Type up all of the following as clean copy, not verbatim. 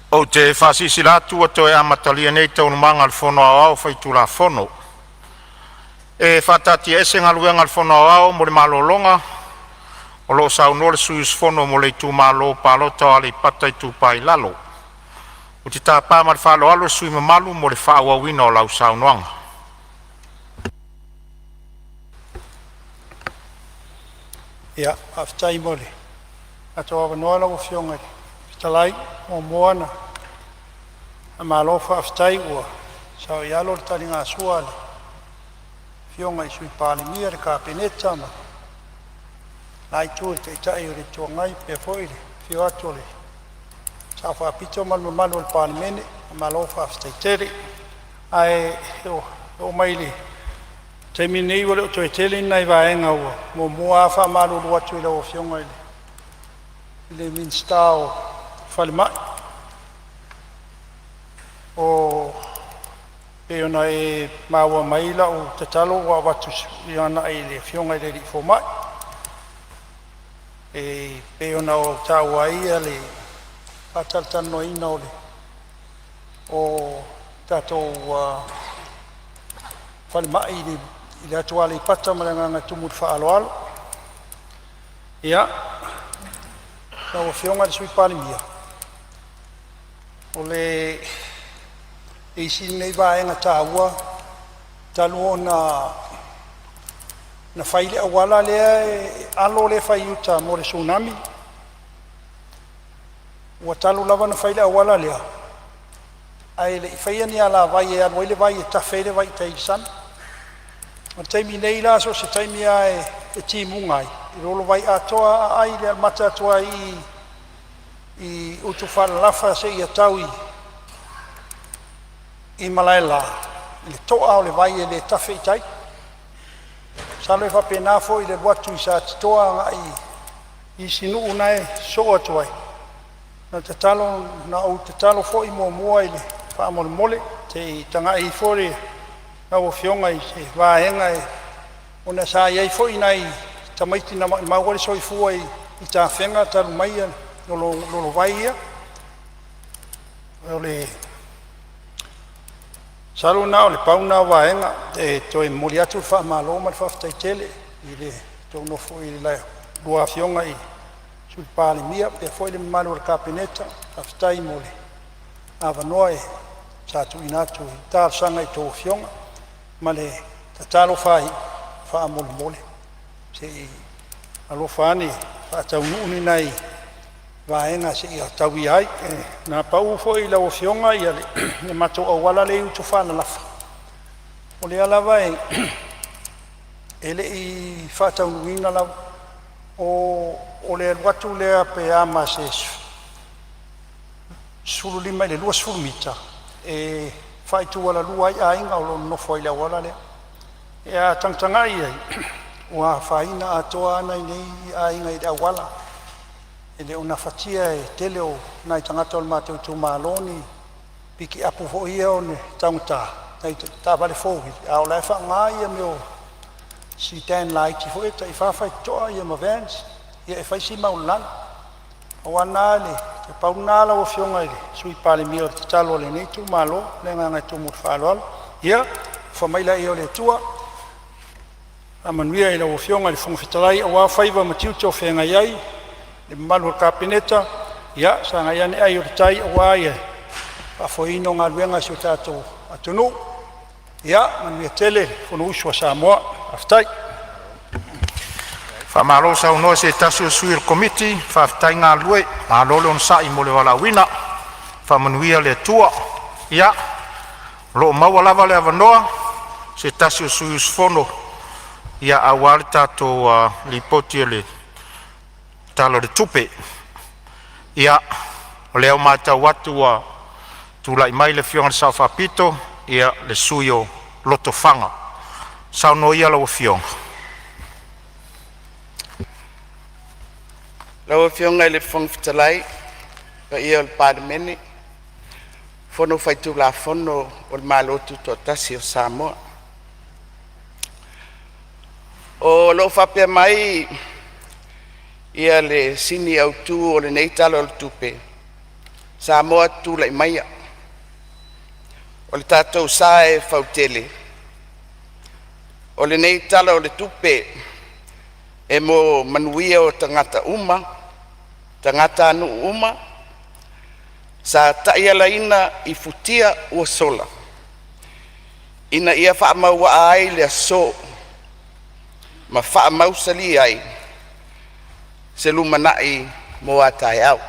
Ou te faasilasila atu ua toe amatalia nei Taualumaga a le Fono Aoao Faitulafono. E faataatiaese Galuega a le Fono Aoao mo le malologa o lo o saunoa le sui usufono mo le itumalo palota o Aleipata Itupa i Lalo. Ou te tapa ma le faaaloalo le sui usufono mamalu mo le faaauauina o lau saunoaga. Ia, faafetai mo le avanoa lau Afioga i le Fofoga Fetalai. Muamua ona faamalo faafetai ua saoialo le taligasua a le Afioga i le Sui Palemia, le Kapeneta ma le itu o le Taitai o le Itu Agai, faapea foi le afio atu o le Sao Faapito ma le mamalu o le Palemene. Malo faafetai tele. Ae oo mai i le taimi lenei ua le o toe tele ni nai vaega ua muamua lava faamalulu atu i lau Afioga i le Minisita o Falemai, pei ona e maua mai lau tatalo ua avatu agai i le afioga i le alii fomai. E pei ona ou taua ai le faatalatalanoaina o tatou falemai i le atu Aleipata ma le agaga e tumu i le faaaloalo. Ia, lau Afioga i le Sui Palemia, o le isi lenei vaega taua talu ona fai le auala lea e alo lea e fai i uta mo le Tsunami. Ua talu lava ona fai le auala lea ae le i faia ni alavai e alu ai le vai e tafe ai le vai i tai i le sami. O le taimi nei la, so o se taimi lava e timuga ai, e lolo vai atoa lava aai i le amata atu lava i Utufaalalafa seia tau i Malaela, i le to'a o le vai e le tafe i tai. Masalo e faapena foi i le alu atu i Satitoa agai i isi nuu na e sosoo atu ai. O le tatalo na ou tatalo foi muamua faamolemole se i tagai ifo lau afioga i se vaega ona sa i ai foi nai tamaiti na maumau ai le soifua i tafega talu mai lolo vai ia. Masalo na o le pau lena o vaega e toe momoli atu le faamalo ma le faafetai tele i le tou nofo i le lua Afioga i Sui Palemia faapea foi le mamalu o le Kapeneta. Faafetai mo le avanoa sa tuuina atu e talosaga i a outou afioga. Ma le tatalo faaiu, faamolemole se i alofa ane faataunuu ni nai vaega se i tau ia ai. Na pau foi i lau afioga le matou auala lea e i Utufaalalafa, o lea lava e le i faataunuuina lava. O le alu atu lea pe a ma se 15 i le 20 mita e faaitualalua ai aiga o lo o nonofo ai i le auala lea. A tagatagai i ai ua afaina atoa lava nai nei aiga i le auala. E le o gafatia e le tele o nai tagata o le matou itumalo ni pikiapu foi ia taugata nai taavale four wheel a o la e faaaoga ia mea o sedan laiti foi ia tai fa faitotoa ma vans. Ia e fai si maualalo. Pau lena lau Afioga i le Sui Palemia o le tatalo a lenei itumalo. Ma le agaga e tumu i le faaaloalo. Ia alofa mai laia o le Atua faamanuia i lau Afioga i le Fofoga Fetalai aua faiva ma tiute o feagai ai, le mamalu o le Kapeneta, ia sagai ane ai o le tai aua le faafoeina o galuega a si o tatou atunuu. Ia manuia tele le fonousu a Samoa. Faafetai. Faamalo saunoa i se tasi o sui o le Komiti, faafetai galulue, malo le onosai mo le valaauina. Faamanuia le Atua. Ia, o lo o maua lava le avanoa o se tasi o sui usufono aua le tatou Lipoti o le Tala o le Tupe. Ia, o lea ua matau atu ua tulai mai le Afioga i le Sao Faapito, le sui usufono o Lotofaga. Saunoa ia lau afioga. Lau Afioga i le Fofoga Fetalai ma le paia o le Palemene, Fono Faitulafono o le Malo Tutoatasi o Samoa. O lo o faapea mai le sini autu o lenei Tala o le Tupe, Samoa, tulai maia, o le tatou sa e fautele. O lenei Tala o le Tupe e mo manuia o tagata uma, tagatanuu uma sa taialaina i futia ua sola ina ia faamauaa ai le aso ma faamausali ai se lumanai mo a taeao.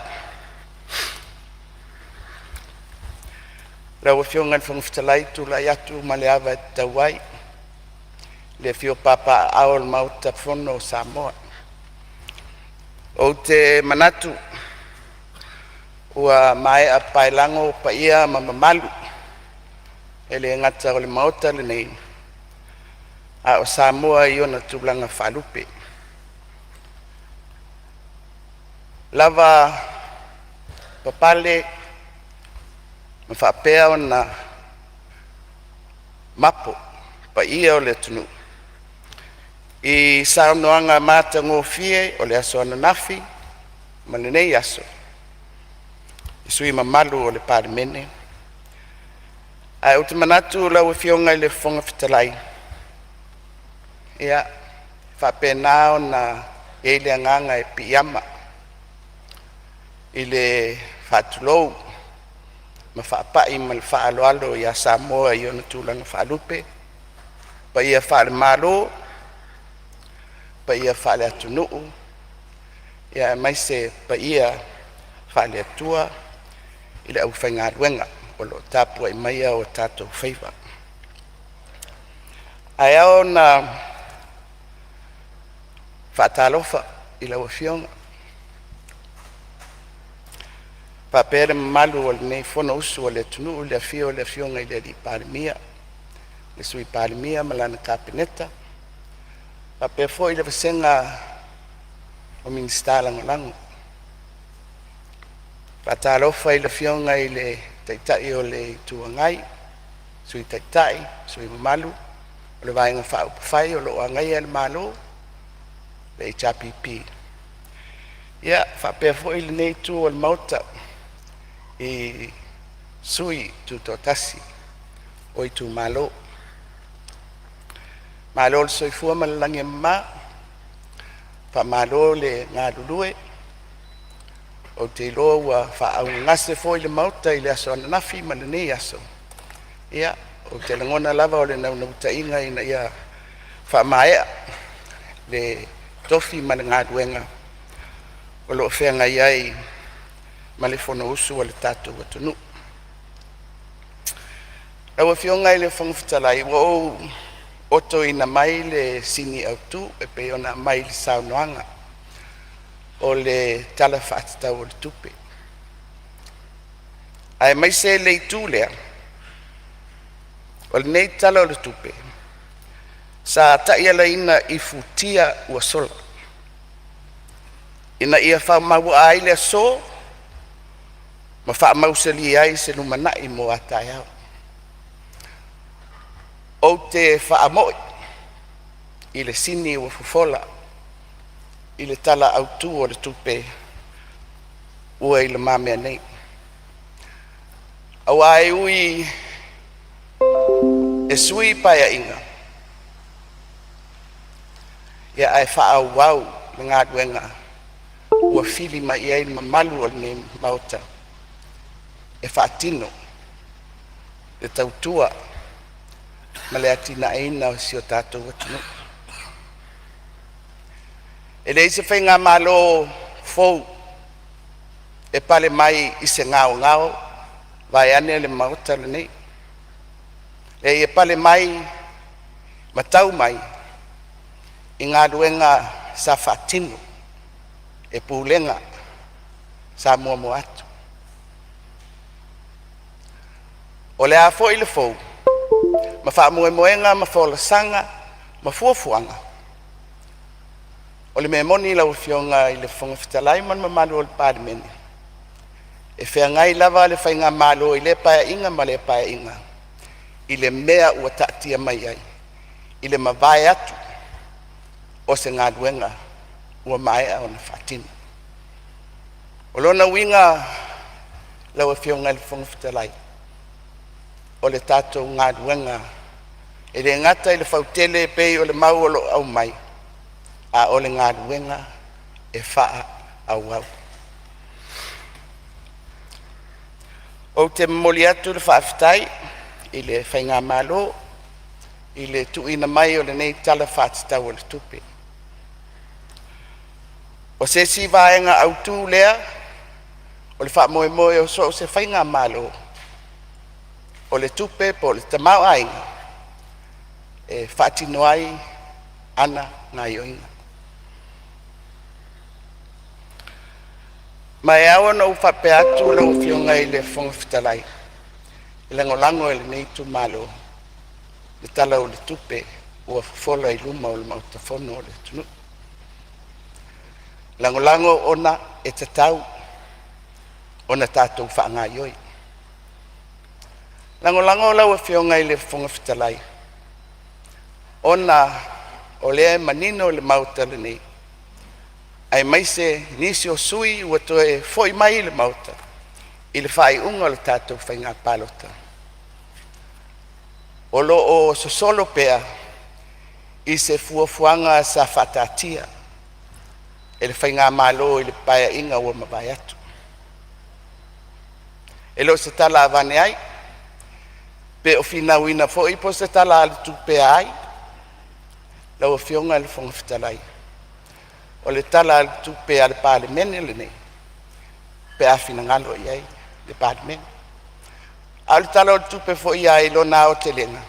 Lau Afioga i le Fofoga Fetalai, ou te tulai atu ma le ava e tatau ai i le afio papaaao o le Maota Fono o Samoa. Ou te manatu ua maea paelago paia ma mamalu e le gata o le maota lenei, a o Samoa i ona tulaga faalupe. Lava papale ma faapea ona mapo paia o le atunuu i saunoaga matagofie o le aso ananafi ma lenei aso i sui usufono mamalu o le Palemene. Ae ou te manatu lau Afioga i le Fofoga Fetalai, ia, e faapena ona i ai le agaga e piiama i le faatulou ma faapai ma le faaaloalo ia Samoa i ona tulaga faalupe, paia faale-Malo, paia faale-atunuu aemaise paia faale-Atua i le aufaigaluega o lo o tapuai maia o tatou faiva. Ae ao ona faatalofa i lau Afioga faapea le mamalu o lenei Fonousu a le atunuu i le afio o le Afioga i le Palemia, le Sui Palemia ma lana Kapeneta, faapea foi le vasega o Minisita Lagolago. Faatalofa i le Afioga i le Taitai o le Itu Agai, Sui Taitai, sui usufono mamalu o le Vaega Faaupufai o lo o agaia le Malo, le HRPP. Ia faapea foi lenei itu o le Maota i sui tutoatasi o itumalo. Malo le soifua ma le lagi e mama, faamalo le galulue. Ou te iloa ua faaaaogagase foi le Maota i le aso ananafi ma lenei aso. Ia, ou te lagona lava o le naunautaiga ina ia faamaea le tofi ma le galuega o lo o feagai ai ma le Fonousu a le tatou atunuu. Lau Afioga i le Fofoga Fetalai, ua ou otoina mai le sini autu e pei ona aumai i le saunoaga o le Tala Faatatau o le Tupe, aemaise le itu lea, o lenei Tala o le Tupe sa taialaina i futia ua sola ina ia faamauaa ai le aso ma faamausali ai se lumanai mo a taeao. Ou te faamoi i le sini ua fofola i le Tala Autu o le Tupe ua i lumamea nei, aua e ui e sui Paeaiga, ia ae faaauau le galuega ua fili mai i ai le mamalu o lenei Maota e faatino le tautua ma le atinaeina o si o tatou atunuu. E leai se faigamalo fou e pale mai i se gaogao vaeane le Maota lenei. E leai e pale mai ma tau mai i galuega sa faatino e Pulega sa muamua atu. O le a foi le fou ma faamoemoega ma folasaga ma fuafuaga, o le mea moni lau Afioga i le Fofoga Fetalai ma le mamalu o le Palemene, e feagai lava le faigamalo i lea Paeaiga ma lea Paeaiga i le mea ua taatia mai ai i le mavae atu o se galuega ua maea ona faatino. O lona uiga Lau Afioga i le Fofoga Fetalai, o le tatou galuega e le gata ina fautele e pei o le mau o lo o aumai, a o le galuega e faaauau. Ou te momoli atu le faafetai i le Faigamalo i le tuuina mai o lenei Tala Faatatau o le Tupe. O se isi vaega autu lea o le faamoemoe o so o se faigamalo, o le tupe po o le tamaoaiga e faatino ai ana gaioiga. Ma e ao ona ou faapea atu lau Afioga i le Fofoga Fetalai, e lagolago e lenei itumalo le Tala o le Tupe ua fofola i luma o le Maota Fono o le atunuu. Lagolago ona e tatau ona tatou faagaioi. Lagolago lau Afioga i le Fofoga Fetalai ona o lea e manino le Maota lenei aemaise nisi o sui usufono ua toe foi mai i le Maota i le faaiuga o le tatou faiga palota, o lo o sosolo pea i se fuafuaga sa faataatia e le faigamalo i le Paeaiga ua mavae atu. E le o se tala avane ai pe o finauina foi po o se tala a tupe a ai. Lau Afioga i le Fofoga Fetalai, o le Tala o le Tupe a le Palemene lenei pe a finagalo i ai le Palemene. A o le Tala o le Tupe foi lava i lona aotelega,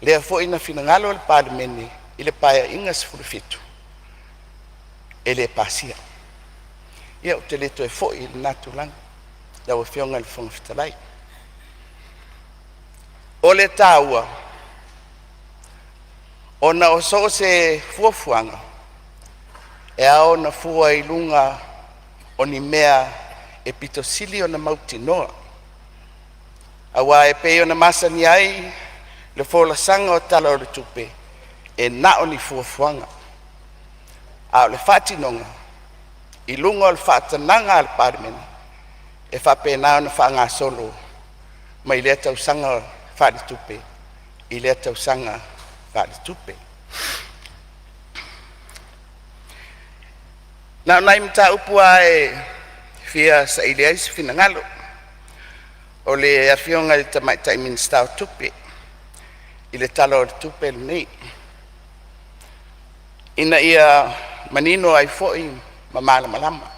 lea foi na finagalo le Palemene i le Paeaiga XVII e le pasia. Ia ou te le toe foi i lena tulaga lau Afioga i le Fofoga Fetalai. O le taua, ona o so o se fuafuaga, e ao ona fua i luga o ni mea e pito sili ona mautinoa, aua e pei ona masani ai le folasaga o Tala o le Tupe, e na o ni fuafuaga, a o le faatinoga i luga o le faatanaga a le Palemene, e faapena ona faagasolo mai lea tausaga faaletupe i lea tausaga faaletupe. Na o nai mataupu lava e fia saili ai se finagalo o le Afioga i le Tamaitai Minisita o Tupe i le Tala o le Tupe lenei, ina ia manino ai foi ma malamalama.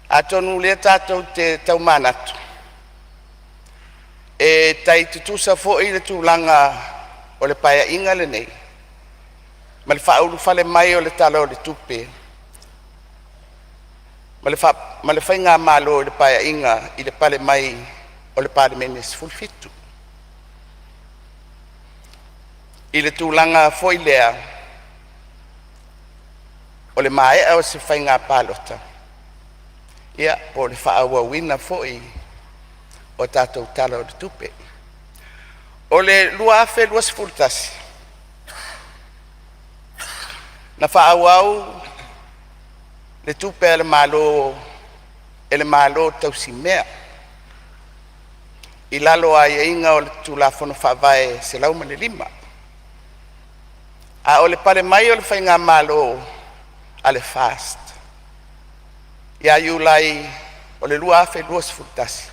Atonu o lea tatou te tau manatu, e tai tutusa foi le tulaga o le Paeaiga lenei ma le faaulufale mai o le Tala o le Tupe ma le faigamalo i le Paeaiga i le pale mai o le Palemene XVII. I le tulaga foi lea o le maea o se faiga palota, ia po o le faaauauina foi o tatou Tala o le Tupe. O le 2021, na faaauau le tupe a le Malo e le Malo tausimea i lalo o aiaiga o le Tulafono Faavae 105. A o le pale mai o le faigamalo a le FAST ia Iulai o le 2021,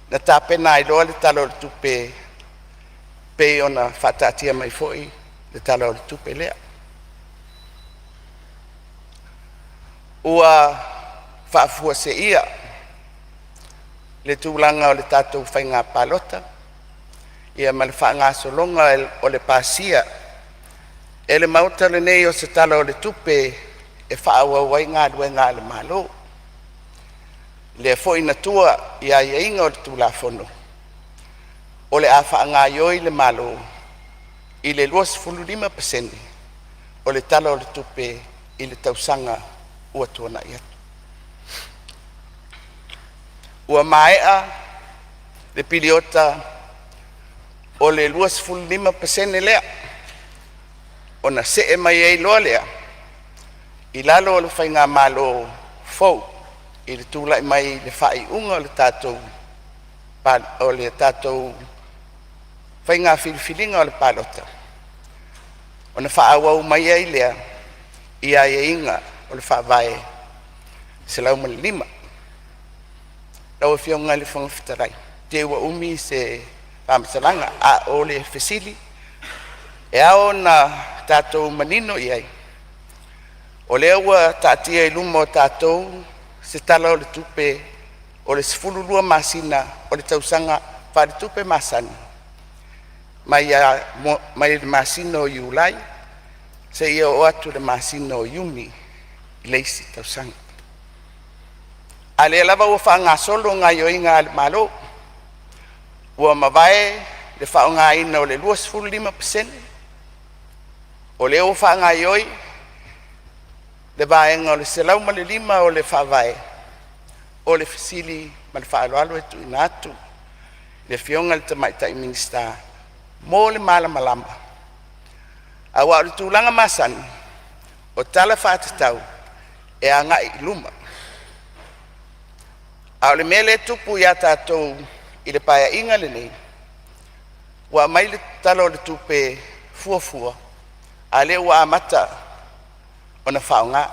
na tapena ai loa le Tala o le Tupe e pei ona faataatia mai foi le Tala o le Tupe lea. Ua faafuaseia le tulaga o le tatou faiga palota ia ma le faagasologa o le pasia e le Maota lenei o se Tala o le Tupe e faaauau ai galuega a le Malo. Lea foi na tua i aiaiga o le Tulafono o le a faagaioi le Malo i le 25% o le Tala o le Tupe i le tausaga ua tuanai atu. Ua maea le piliota o le 25% lea ona see mai ai loa lea i lalo o le faigamalo fou. I le tulai mai i le faaiuga o le tatou faiga filifiliga o le palota, ona faaauau mai ai lea i aiaiga o le Faavae 105. Lau Afioga i le Fofoga Fetalai, te i ua umi se faamatalaga, a o le fesili e ao ona tatou manino i ai, o lea ua taatia i luma o tatou se Tala o le Tupe o le 12 masina o le tausaga faaletupe masani mai le masina o Iulai seia oo atu i le masina o Iuni i le isi tausaga. A o lea lava ua faagasolo gaoioiga a le Malo, ua mavae le faaaogaina o le 25%, o lea ua faagaioi le vaega o le 105 o le Faavae. O le fesili ma le faaaloalo e tuuina atu i le Afioga i le Tamaitai Minisita mo le malamalama, aua o le tulaga masani o tala faatatau e agai i luma. A o le mea lea e tupu ia tatou i le Paeaiga lenei, ua aumai le Tala o le Tupe Fuafua a o lea ua amata ona faaaoga.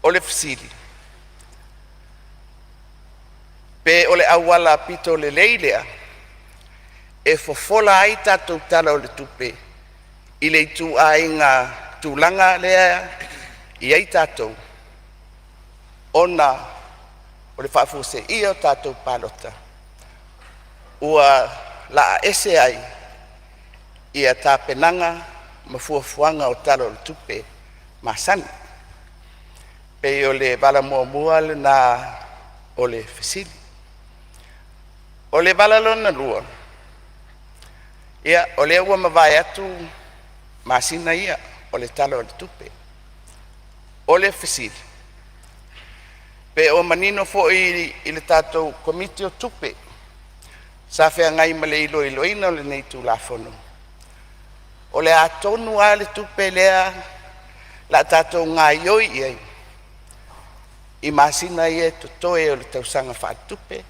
O le fesili, pe o le auala aupito lelei lea e fofola ai tatou Tala o le Tupe i le ituaiga tulaga lea e i ai tatou, ona o le faafuaseia o tatou palota ua laa ese ai ia tapenaga ma fuafuaga o Tala o le Tupe masani. E pei o le vala muamua lena o le fesili. O le vala lona lua, ia o lea ua mavae atu masina ia o le Tala o le Tupe. O le fesili, pe o manino foi i le tatou Komiti o Tupe sa feagai ma le iloiloina o lenei Tulafono, o le a tonu lava le tupe lea o le a tatou gaioi i ai i masina ia e totoe o le tausaga faaletupe,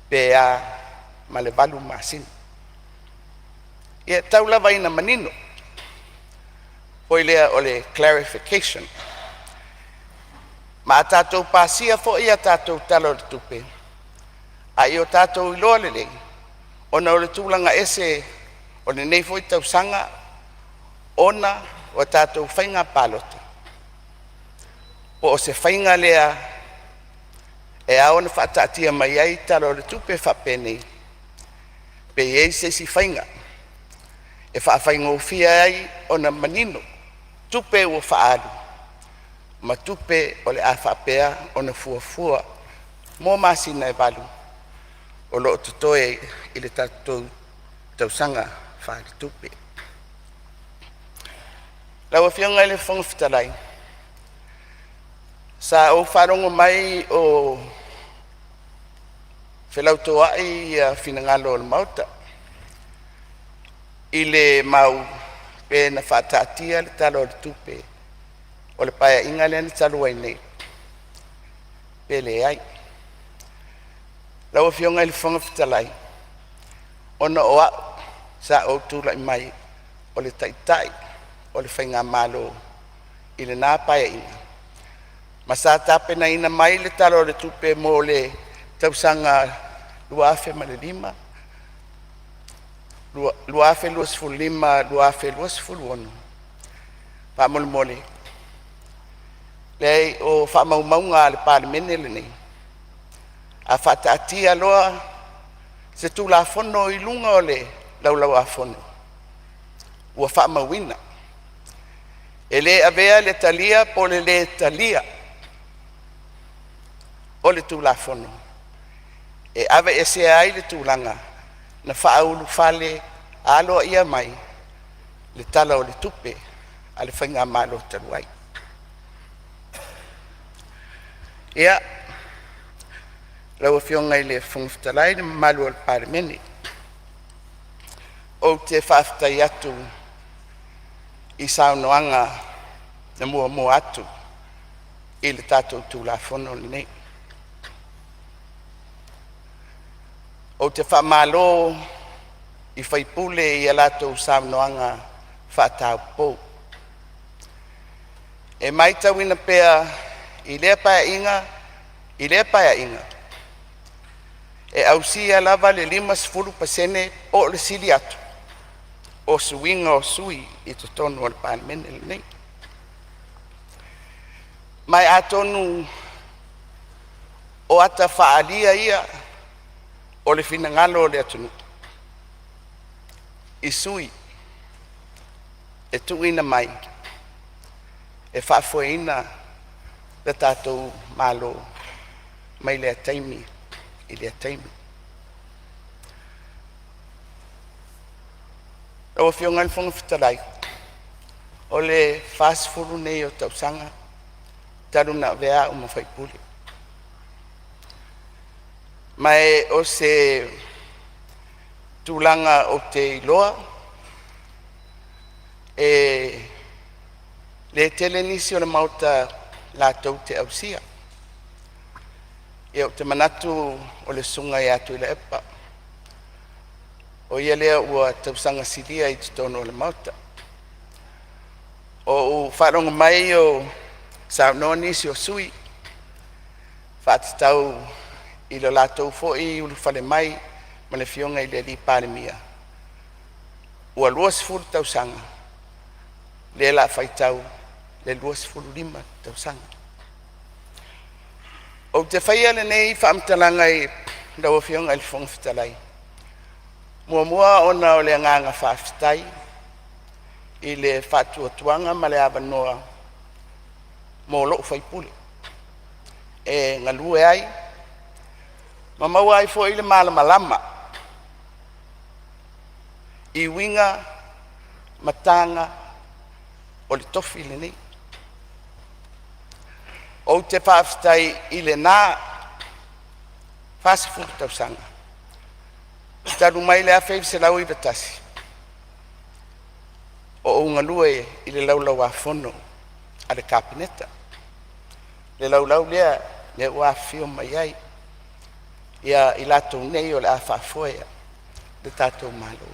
pe a ma le 8 masina. Ia e tau lava ina manino foi lea o le clarification. Ma a tatou pasia foi a tatou Tala o le Tupe, a ia o tatou iloa lelei ona o le tulaga ese o lenei foi tausaga ona o a tatou faiga palota, po o se faiga lea e ao ona faataatia mai ai Tala o le Tupe faapenei, pe i ai se isi faiga e faafaigofie ai ona manino tupe ua faaalu ma tupe o le a faapea ona fuafua mo masina e 8 o lo o totoe i le tatou tausaga faaletupe. Lau Afioga i le Fofoga Fetalai, sa ou faalogo mai o felautoai finagalo o le Maota i le mau pe na faataatia le Tala o le Tupe o le Paeaiga lea na talu ai nei pe leai. Lau Afioga i le Fofoga Fetalai, ona o au sa ou tulai mai o le Taitai o le faigamalo i lena Paeaiga ma sa tapenaina mai le Tala o le Tupe mo le tausaga 2025/2026, faamolemole, leai o faamaumauga a le Palemene lenei, a faataatia loa se Tulafono i luga o le Laulau a Fono, ua faamauina. E le avea le talia po o le lē talia o le Tulafono e aveesea ai le tulaga na faaulufale aloaia mai le Tala o le Tupe a le faigamalo talu ai. Ia, lau Afioga i le Fofoga Fetalai ma le mamalu o le Palemene, ou te faafetai atu i saunoaga na muamua atu. I le tatou Tulafono lenei. Ou te faamalo i sui usufono i a latou saunoaga faataupou. E matauina pea i lea Paeaiga i lea Paeaiga, e ausia lava le 50% po o le sili atu o suiga o sui usufono i totonu o le Palemene lenei. Ma e atonu o ata faaalia ia o le finagalo o le atunuu i sui usufono e tuuina mai e faafoeina le tatou Malo mai lea taimi i lea taimi. Lau Afioga i le Fofoga Fetalai, o le 40 lenei o tausaga talu ona avea au ma sui usufono, ma e o se tulaga ou te iloa e le tele nisi o le Maota latou te ausia. Ia, ou te manatu o le susuga ia Tuilaepa o ia lea ua tausaga silia i totonu o le Maota. Ua ou faalogo mai o saunoa nisi o sui usufono e faatatau i lo latou foi ulufale mai ma le Afioga i le Palemia, ua 20 tausaga, lea o le a faitau le 25 tausaga. Ou te faia lenei faamatalaga i lau Afioga i le Fofoga Fetalai, muamua ona o le agaga faafetai i le faatuatuaga ma le avanoa mo lou sui usufono e galue ai ma maua ai foi le malamalama i uiga ma taga o le tofi lenei. Ou te faafetai i lena 40 tausaga talu mai le 1991 o ou galue i le Laulau-a-Fono a le Kapeneta, le laulau lea ua afifio mai ai i latou nei o le a faafoe le tatou Malo.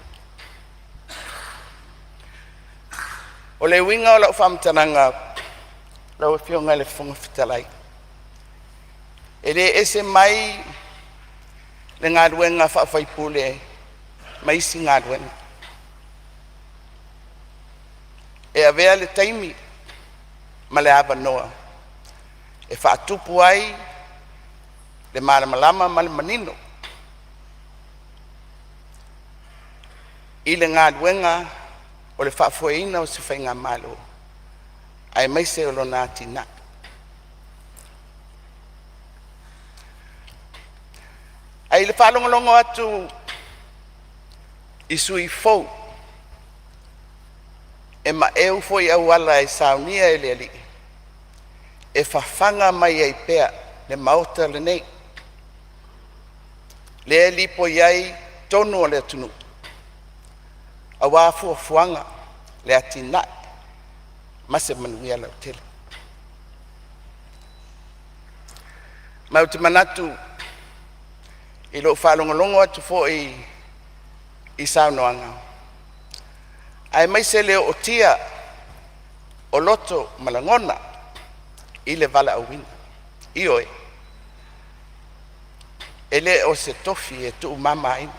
O le uiga o lau faamatalaga lau Afioga i le Fofoga Fetalai, e le ese mai le galuega faa-faipule ma isi galuega. E avea le taimi ma le avanoa e faatupu ai le malamalama ma le manino i le galuega o le faafoeina o se faigamalo aemaise o lona atinae. Ae i le faalogologo atu i sui usufono fou e maeu foi i auala e saunia e le Alii, e fafaga mai ai pea le Maota lenei, lea e lipoi ai tonu o le atunuu aua fuafuaga, le atinae ma se manuia lautele. Ma ou te manatu i lou faalogologo atu foi i saunoaga aemaise le ootia o loto ma lagona i le valaauina. Ioe, e le o se tofi e tuumamaina.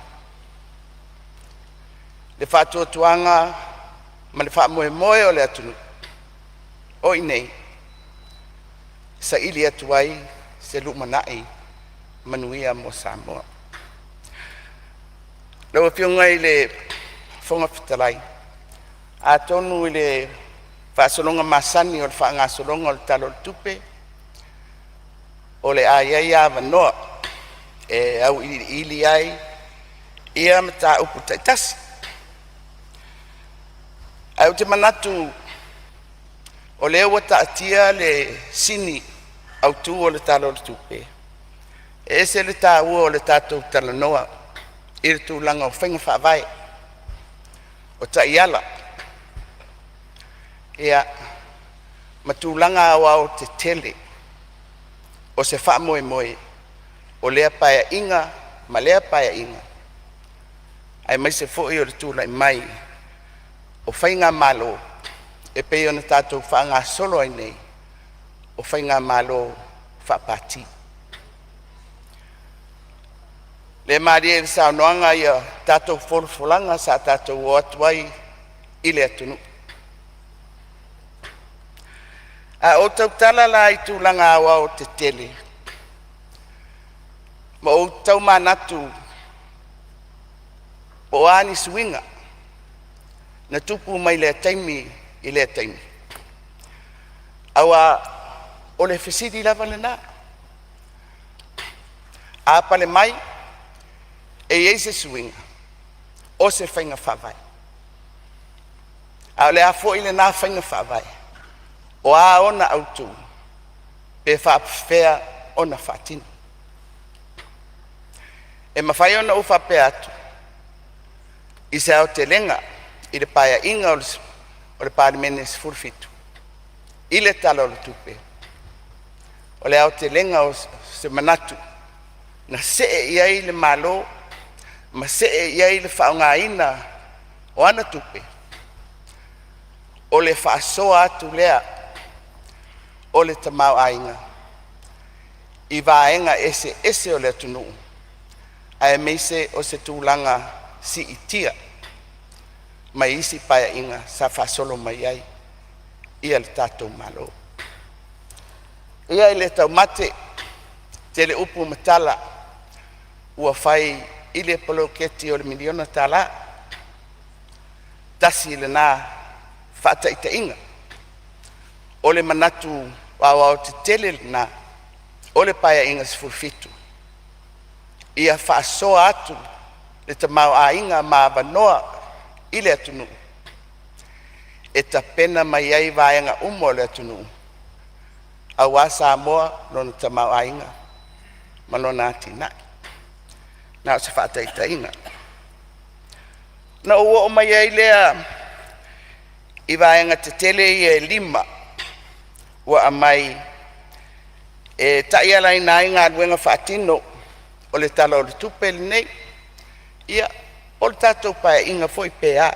Le faatuatuaga ma le faamoemoe o le atunuu o i inei e saili atu ai se lumanai manuia mo Samoa. Lau Afioga i le Fofoga Fetalai, atonu i le faasologa masani o le faagasologa o le Tala o le Tupe, o le a i ai avanoa e auiliili ai ia mataupu taitasi. Ae ou te manatu o lea ua taatia le sini autu o le Tala o le Tupe, e ese le taua o le tatou talanoa i le tulaga o faiga faavae, o taiala ia ma tulaga aoaotetele. O se faamoemoe o lea Paeaiga ma lea Paeaiga aemaise foi o le tulai mai o faigamalo e pei ona tatou faagasolo ai nei o faigamalo faapati. O lea e malie i le saunoaga ia tatou folafolaga sa tatou o atu ai i le atunuu. A ou tautala la i tulaga aoaotetele ma ou tau manatu po o a ni suiga na tupu mai lea taimi i lea taimi, aua o le fesili lava lena. A pale mai e i ai se suiga o se faiga faavae? A o le a foi lena faiga faavae? O a ona autu pe faapefea ona faatino? E mafai ona ou faapea atu, i se aotelega i le Paeaiga o le Palemene 17 i le Tala o le Tupe, o le aotelega o se manatu na see i ai le Malo ma see i ai le faaaogaina o ana tupe, o le faasoa atu lea o le tamaoaiga i vaega eseese o le atunuu aemaise o se tulaga siitia mai isi Paeaiga sa faasolo mai ai le tatou Malo. Ia e le taumate, tele upu ma tala ua fai i le poloketi o le miliona tala. Tasi lena faataitaiga, o le manatu aoaotetele lena o le Paeaiga 17, ia faasoa atu le tamaoaiga ma avanoa i le atunuu e tapena mai ai vaega uma o le atunuu aua Samoa, lona tamaoaiga ma lona atinae. Na o se faataitaiga. Na ou oo mai ai lea i vaega tetele ia e 5 ua aumai e taialaina ai galuega faatino o le Tala o le Tupe lenei, ia po o le tatou Paeaiga foi pe a.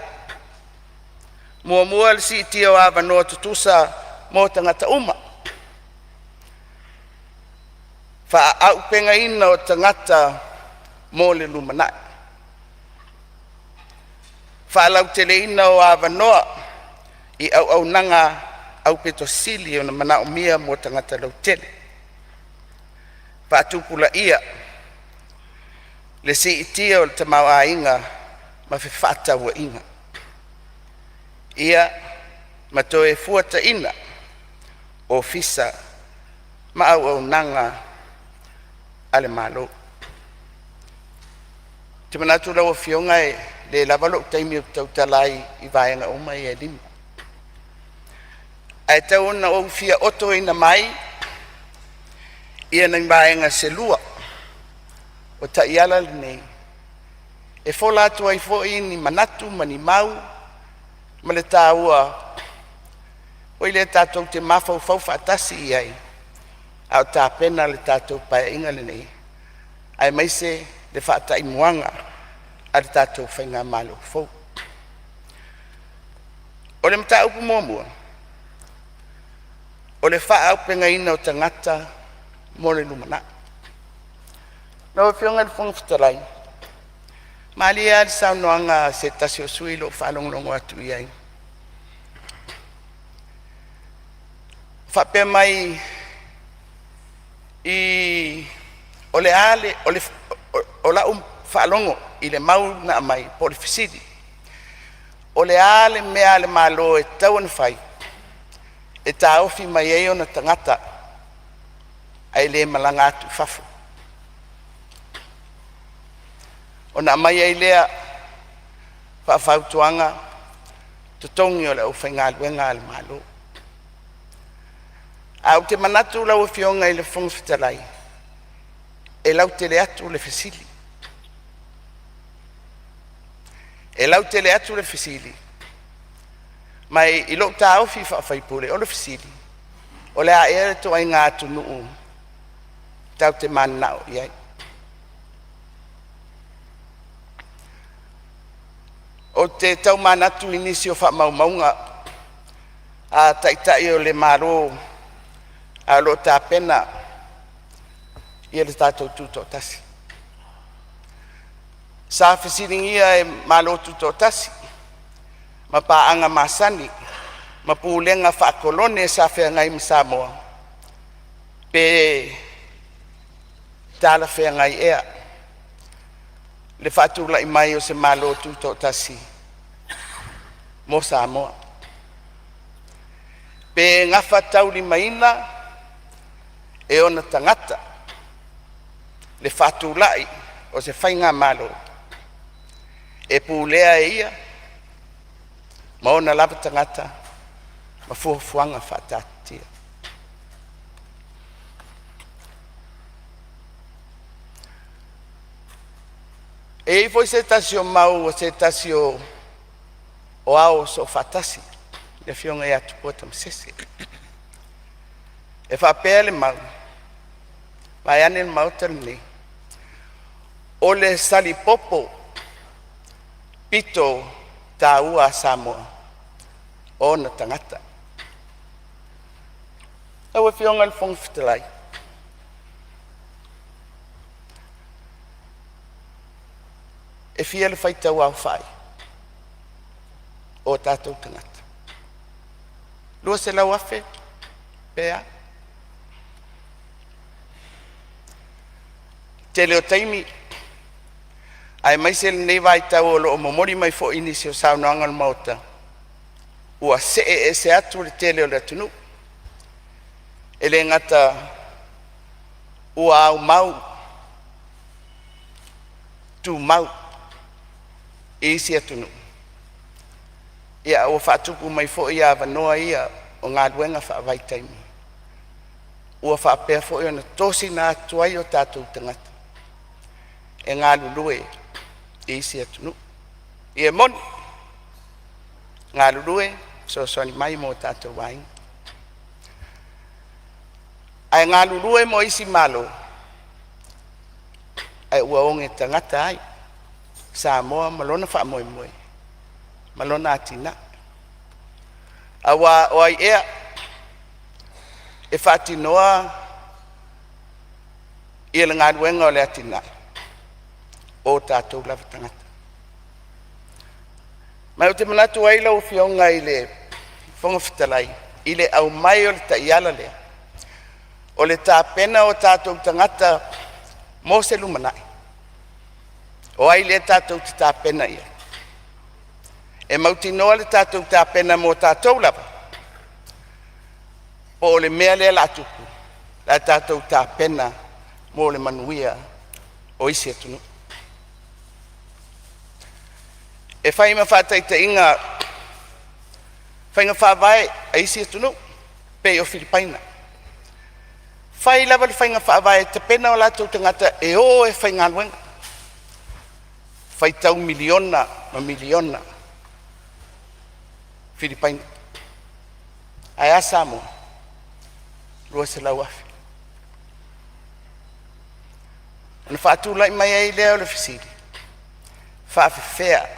Muamua, le siitia o avanoa tutusa mo tagata uma, faaupegaina o tagata mo le lumanai, faalauteleina o avanoa i auaunaga aupito sili ona manaomia mo tagata lautele. Faatupulaia le siitia o le tamaoaiga ma fefaatauaiga. Ia ma toe fuataiga Ofisa ma auaunaga a le Malo. Ou te manatu lau Afioga e le lava lou taimi ou te tautala ai i vaega uma ia e 5, ae tau ina ou fia otoina mai nai vaega se lua o taiala nei e fola atu ai foi ni manatu ma ni mau ma le taua foi lea tatou te mafaufau faatasi i ai a o tapena le tatou Paeaiga lenei, aemaise le faataimuaga a le tatou faigamalo fou. O le mataupu muamua, o le faaauupegaina o tagata mo le lumanai. Lau Afioga i le Fofoga Fetalai, malie lava le saunoaga a se tasi o sui usufono i lou faalogologo atu i ai, o faapea mai i o le a le o lau faalogo i le mau na aumai po o le fesili, o le a le mea a le Malo e tatau ona fai e taofi mai ai ona tagata ae le malaga atu i fafo? Ona aumai ai lea faafautuaga, totogi o le aufaigaluega a le Malo. Ae ou te manatu lau Afioga i le Fofoga Fetalai, e lautele atu le fesili. E lautele atu le fesili ma i lou taofi faa-sui usufono o le fesili; o le a ea le ituaiga atunuu tatou te mananao i ai. Ou te tau manatu i nisi o faamaumauga a taitai o le Malo a o lo o tapena le tatou Tutoatasi. Sa fesiligia e Malo Tutoatasi ma paaga masani ma Pulega faa-Kolone sa feagai ma Samoa, pe talafeagai ea le faatulai mai o se Malo Tutoatasi mo Samoa. Pe gafataulimaina e ona tagata le faatulai o se faigamalo e pulea e ia ma ona lava tagata ma fuafuaga faataatitia. E i ai foi se tasi o mau a se tasi o Ao Soofaatasi le Afioga ia Tupua Tamasese, e faapea le mau vaeane le Maota lenei, o le salipopo pito taua a Samoa, o ona tagata. Lau Afioga i le Fofoga Fetalai, e fia le faitau aofai o tatou tagata? 200,000 pe a? Tele o taimi aemaise lenei vaitau o lo o momoli mai foi nisi o saunoaga o le Maota, ua see ese atu le tele o le atunuu. E le gata ua aumau tumau i isi atunuu, ae ua faatupu mai foi avanoa ia o galuega faavaitaimi ua faapea foi ona tosina atu ai o tatou tagata e galulue i isi atunuu. E moni galulue e fesoasoani mai mo tatou aiga, ae galulue mo isi malo ae ua oge tagata ai Samoa ma lona faamoemoe ma lona atinae. Aua o ai ea e faatinoa le galuega o le atinae? O tatou lava tagata. Ma ou te manatu ai lau Afioga i le Fofoga Fetalai i le aumai o le taiala lea, o le tapena o tatou tagata mo se lumanai. O ai lea tatou te tapena i ai? E mautinoa le tatou tapena mo tatou lava po o le mea lea o le a tupu, o le a tatou tapena mo le manuia o isi atunuu. E fai ma faataitaiga faiga faavae a isi atunuu pei o Filipaina. E fai lava le faiga faavae e tapena o latou tagata e o e faigaluega, faitau miliona ma miliona Filipaina. Ae a Samoa? 200,000. Ona faatulai mai ai lea o le fesili, e faapefea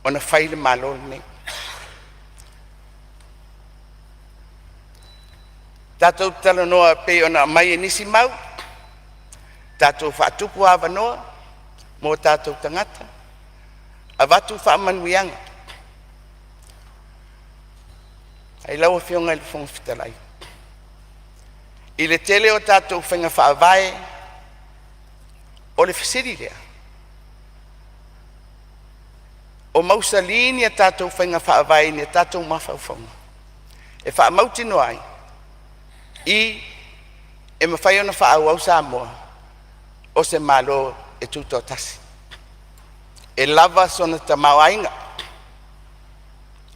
ona fai le Malo lenei? Tatou te talanoa e pei ona aumai e nisi mau, tatou faatupu avanoa mo tatou tagata, avatu faamanuiaga. Ae lau Afioga i le Fofoga Fetalai, i le tele o tatou faiga faavae, o le fesili lea, o mausali ni a tatou faiga faavae i a tatou mafaufauga e faamautinoa ai i e mafai ona faaauau Samoa o se Malo e tutoatasi, e lava sona tamaoaiga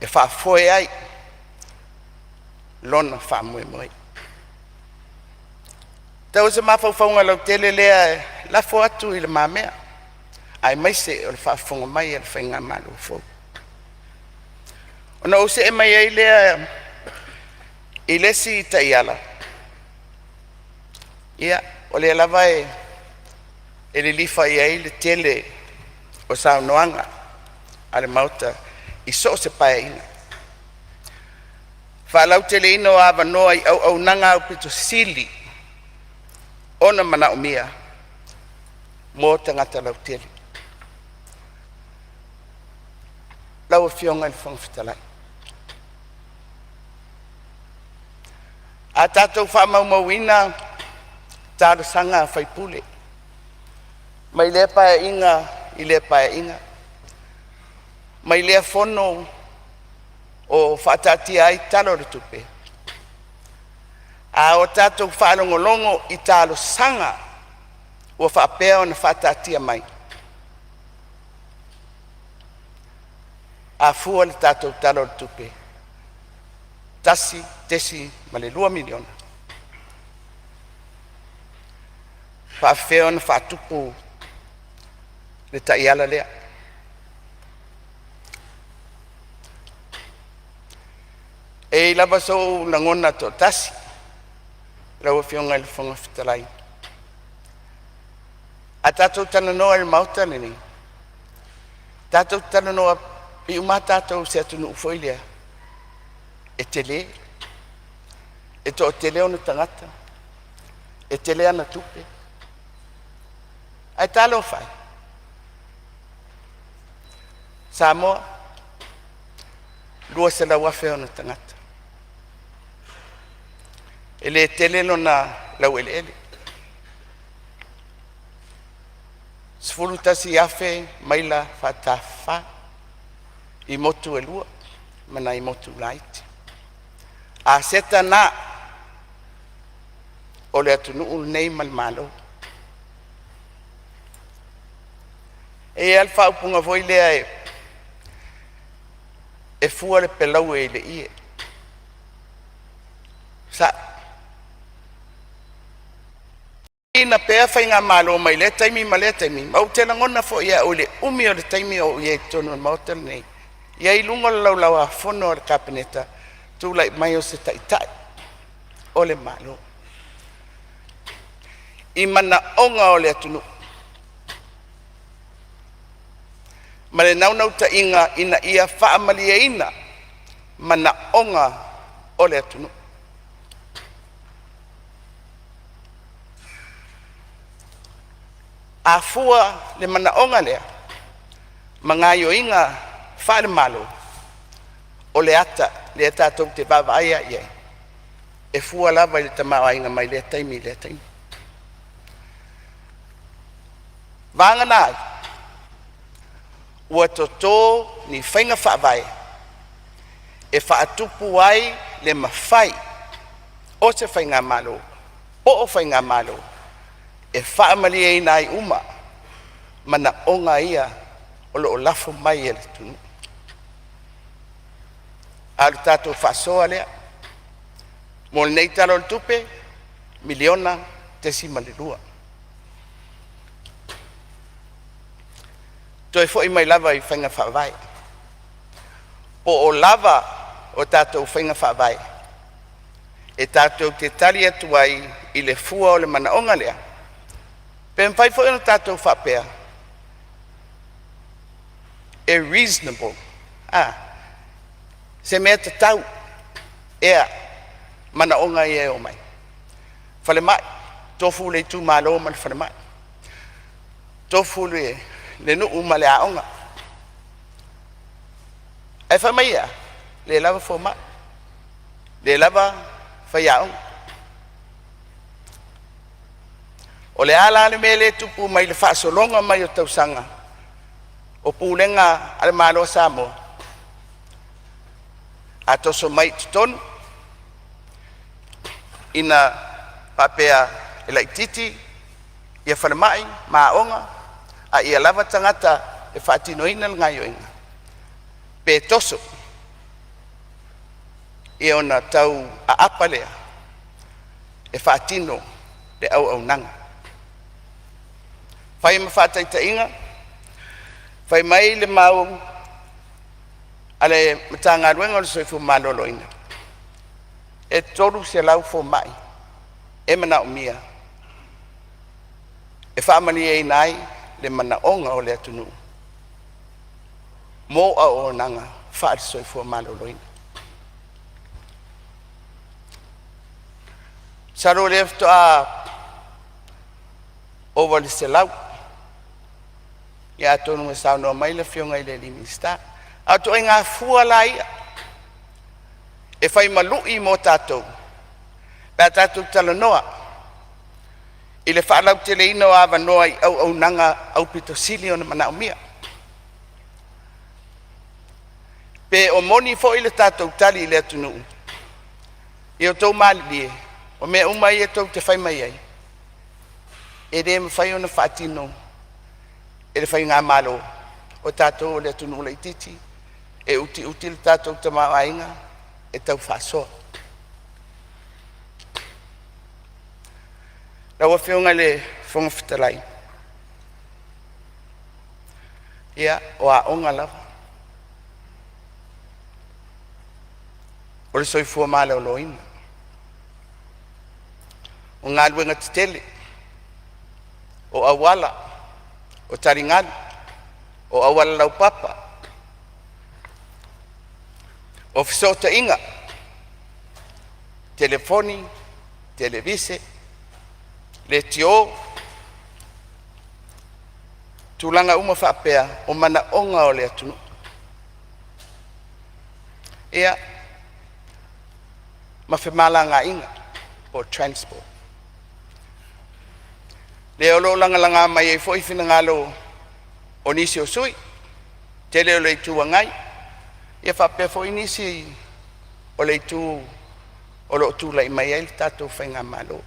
e faafoe ai lona faamoemoe. Tau o se mafaufauga lautele lea e lafo atu i lumamea aemaise o le faafofoga mai a le faigamalo fou. Ona ou see mai ai lea i le isi taiala. Ia, o lea lava e lilifa i ai le tele o saunoaga a le Maota i so o se Paeaiga, faalauteleina o avanoa i auaunaga aupito sili ona manaomia mo tagata lautele. Lau Afioga i le Fofoga Fetalai, a tatou faamaumauina talosaga a sui usufono mai lea Paeaiga i lea Paeaiga, mai lea fono o faataatia ai Tala o le Tupe, a o tatou faalogologo i talosaga ua faapea ona faataatia mai, a fua le tatou Tala o le Tupe $1.2 miliona, e faafefea ona faatupu le taiala lea? E i ai lava sou lagona toatasi lau Afioga i le Fofoga Fetalai, a tatou talanoa i le Maota lenei, tatou te talanoa pei uma lava tatou i se atunuu foi lea e tele, e toatele ona tagata, e tele ana tupe. Ae talofa e, Samoa, 200,000 ona tagata, e le tele lona laueleele, 11,000 maila faatafafa i motu e lua ma nai motu laiti. Aseta na o le atunuu lenei ma le Malo. E i ai lava le faaupuga foi lea, e fua le peleue i le ie. E sao. Pea faigamalo mai lea taimi ma lea taimi, ma ou te lagona foi e au i le umi o le taimi o ou i ai i totonu o le Maota lenei, ia i luga o le Laulau-a-Fono a le Kapeneta, tulai mai o se Taitai o le Malo i manaoga o le atunuu ma le naunautaiga ina ia faamalieina manaoga o le atunuu. A fua le manaoga lea ma gaoioiga faale-Malo, o le ata lea tatou te vaavaai lava i ai, e fua lava i le tamaoaiga mai lea taimi i lea taimi. Vagana ai ua toto ni faiga faavae e faatupu ai le mafai o se faigamalo po o faigamalo e faamalieina ai uma manaoga ia o lo o lafo mai e le atunuu. A o le tatou faasoa lea mo lenei Tala o le Tupe, $1.2 miliona. Toe foi mai lava i faiga faavae, po o lava a tatou faiga faavae e tatou te tali atu ai i le fua o le manaoga lea? Pe mafai foi ona tatou faapea, e reasonable, se mea tatau ea manaoga ia e omai. Falemai, tofu le itumalo ma le falemai, tofu le nuu ma le aoga. Ae fai mai e a? Le lava fomai, le lava faiaoga. O le a la le mea lea e tupu mai le faasologa mai o tausaga o pulega a le Malo o Samoa? A toso mai i totonu ina faapea e laitiiti ia falemai ma aoga a ia lava tagata e faatinoina le gaoioiga, pe toso ia ona tau aapa lea e faatino le auaunaga. Fai ma faataitaiga, fai mai le mau a le Matagaluega o le Soifua Maloloina, e 300 fomai e manaomia. E faamalieina ai le manaoga o le atunuu mo auaunaga faale-Soifua Maloloina. Masalo o lea faatoa ova i le 100, ia atonu e saunoa mai le Afioga i le Minisita. A o ituaiga fua la ia e fai ma lui mo tatou pe a tatou talanoa i le faalauteleina o avanoa i auaunaga aupito sili ona manaomia. Pe o moni foi le tatou tali i le atunuu, ia outou malilie, o mea uma ia tou te fai mai ai, e le mafai ona faatino e le faigamalo, o tatou o le atunuu laitiiti, e utiuti le tatou tamaoaiga e tau faasoa. Lau Afioga i le Fofoga Fetalai, ia, o aoga lava, o le soifua maloloina, o galuega tetele, o auala, o taligalu, o auala laupapa, o fesootaiga, telefoni, televise, leitio, tulaga uma faapea o manaoga o le atunuu. Ia, ma femalagaaiga po o transport. Lea o lo o lagalaga mai ai foi finagalo o nisi o sui usufono, tele o le Itu Agai, ia faapea foi nisi o le itu o lo o tulai mai ai le tatou faigamalo,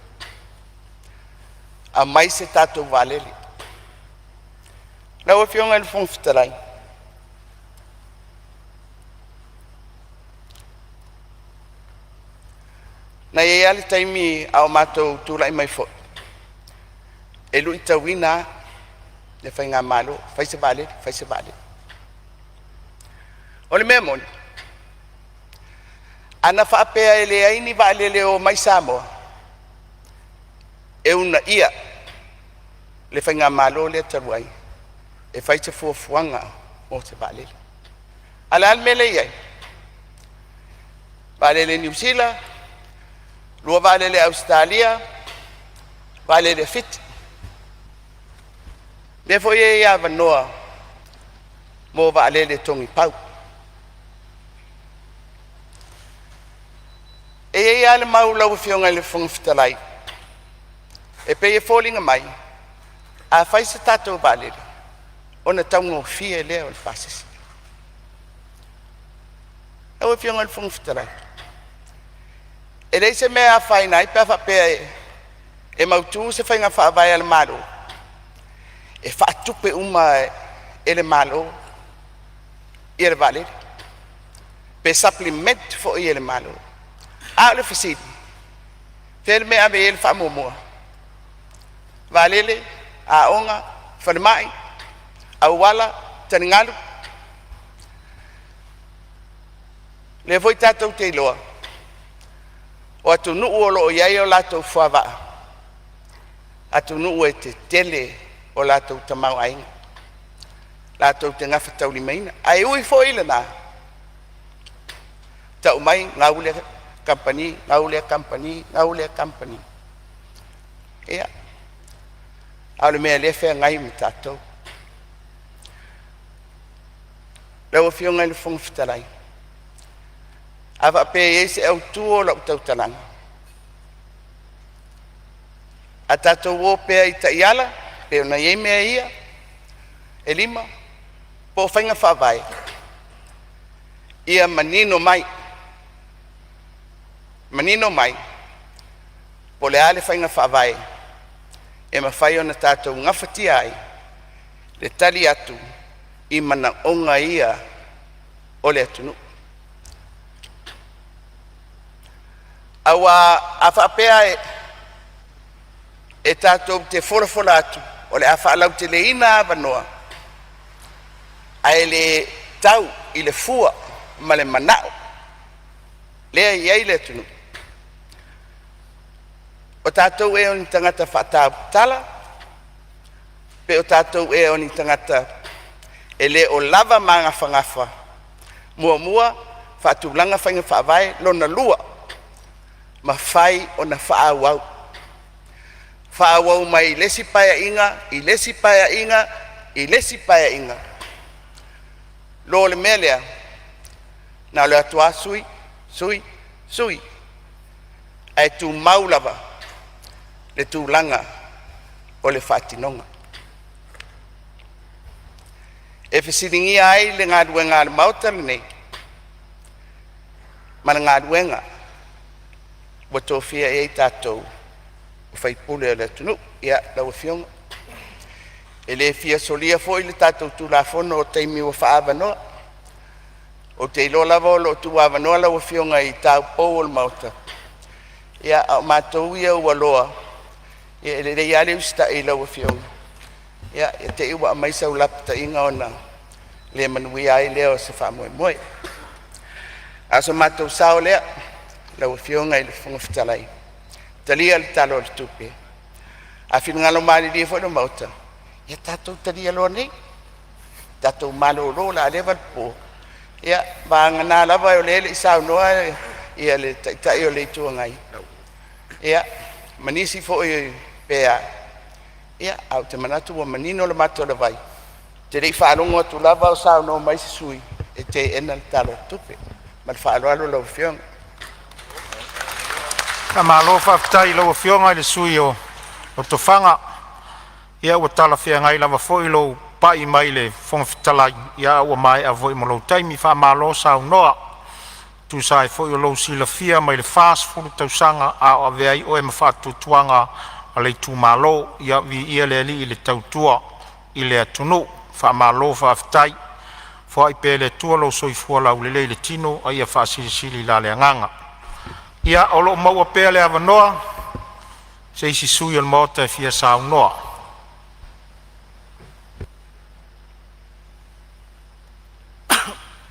aumai se tatou vaalele. Lau Afioga i le Fofoga Fetalai, na i ai lava le taimi a o matou tulai mai foi, e luitauina lava le faigamalo, fai se vaalele, fai se vaalele. O le mea moni, ana faapea e leai ni vaalele e o mai Samoa e uunaia le faigamalo lea talu ai e fai se fuafuaga mo se vaalele. A o le a le mea lea e i ai? Vaalele Niu Sila, lua vaalele Ausetalia, vaalele a Fiti. Lea foi e i ai avanoa mo vaalele togi pau. E i ai lava le mau lau Afioga i le Fofoga Fetalai e pei e foliga mai, a fai se tatou vaalele, ona taugofie lea o le pasese. Lau Afioga i le Fofoga Fetalai, e leai se mea e afaina ai pe a faapea e mautu se faiga faavae a le Malo e faatupe uma e le Malo le vaalele pe supplement foi e le Malo. A o le fesili, o fea le mea e ave i ai le faamuamua? Vaalele, aoga, falemai, auala, taligalu. O lea foi tatou te iloa o atunuu o lo o i ai o latou fuavaa, atunuu e tetele o latou tamaoaiga, latou te gafataulimaina. Ae ui foi i lena, tau mai gau lea kamupani, gau lea kamupani, gau lea kamupani. Ia, a o le mea o lea e feagai ma tatou. Lau Afioga i le Fofoga Fetalai, a faapea e i ai se autu o lau tautalaga, a tatou o pea i taiala e pei ona i ai mea ia e 5 po o faiga faavae, ia manino mai, manino mai po o le a le faiga faavae e mafai ona tatou gafatia ai le tali atu i manaoga ia o le atunuu. Aua a faapea e tatou te folafola atu o le a faalauteleina avanoa ae le tau i le fua ma le manao lea e i ai le atunuu, o tatou ea o ni tagata faatautala? Pe o tatou ea o ni tagata e le o lava magafagafa? Muamua, faatulaga faiga faavae. Lona lua, mafai ona faaauau, faaauau mai le isi Paeaiga i le isi Paeaiga i le isi Paeaiga, lo le mea lea, na o le o atu lava sui, sui, sui, ae tumau lava le tulaga o le faatinoga. E fesiligia ai le galuega a le Maota lenei ma le galuega ua tofia i ai tatou o faipule o le atunuu. Ia, lau Afioga, e le fia solia foi le tatou Tulafono o taimi ua faaavanoa. Ou te iloa lava o lo o tuuavanoa lau Afioga i taupou o le Maota, ia a o matou ia ua loa, ia e lelei lava le usitai i lau Afioga, i te i ua aumai sau lapataiga ona le manuia ai lea o se faamoemoe. A o so matou sao lea lau Afioga i le Fofoga Fetalai, talia le Tala o le Tupe. A finagalo malilie foi le Maota, ia tatou talia loa nei, tatou malolo o le a leva le po, ia vagana lava o lea e le i saunoa le Taitai o le Itu Agai, ia ma nisi foi pe a, ia ae ou te manatu ua manino le mata o le vai, ou te le i faalogo atu lava o saunoa mai se sui usufono e teena le Tala o le Tupe. Ma le faaaloalo lau Afioga. Faamalo faafetai i lau Afioga i le sui usufono o Lefaga. Ia ua talafeagai lava foi lou pai mai i le Fofoga Fetalai, a ua maea foi ma lou taimi. Faamalo saunoa e tusa ai foi o lou silafia mai le 40 tausaga a o avea ai oe ma faatuatuaga o le itumalo. Ia viia le Alii i le tautua i le atunuu. Faamalo faafetai. Foai pea e le Atua lou soifua laulelei i le tino a ia faasilisili la le agaga. Ia, o lo o maua pea le avanoa mo se isi sui usufono o le Maota e fia saunoa.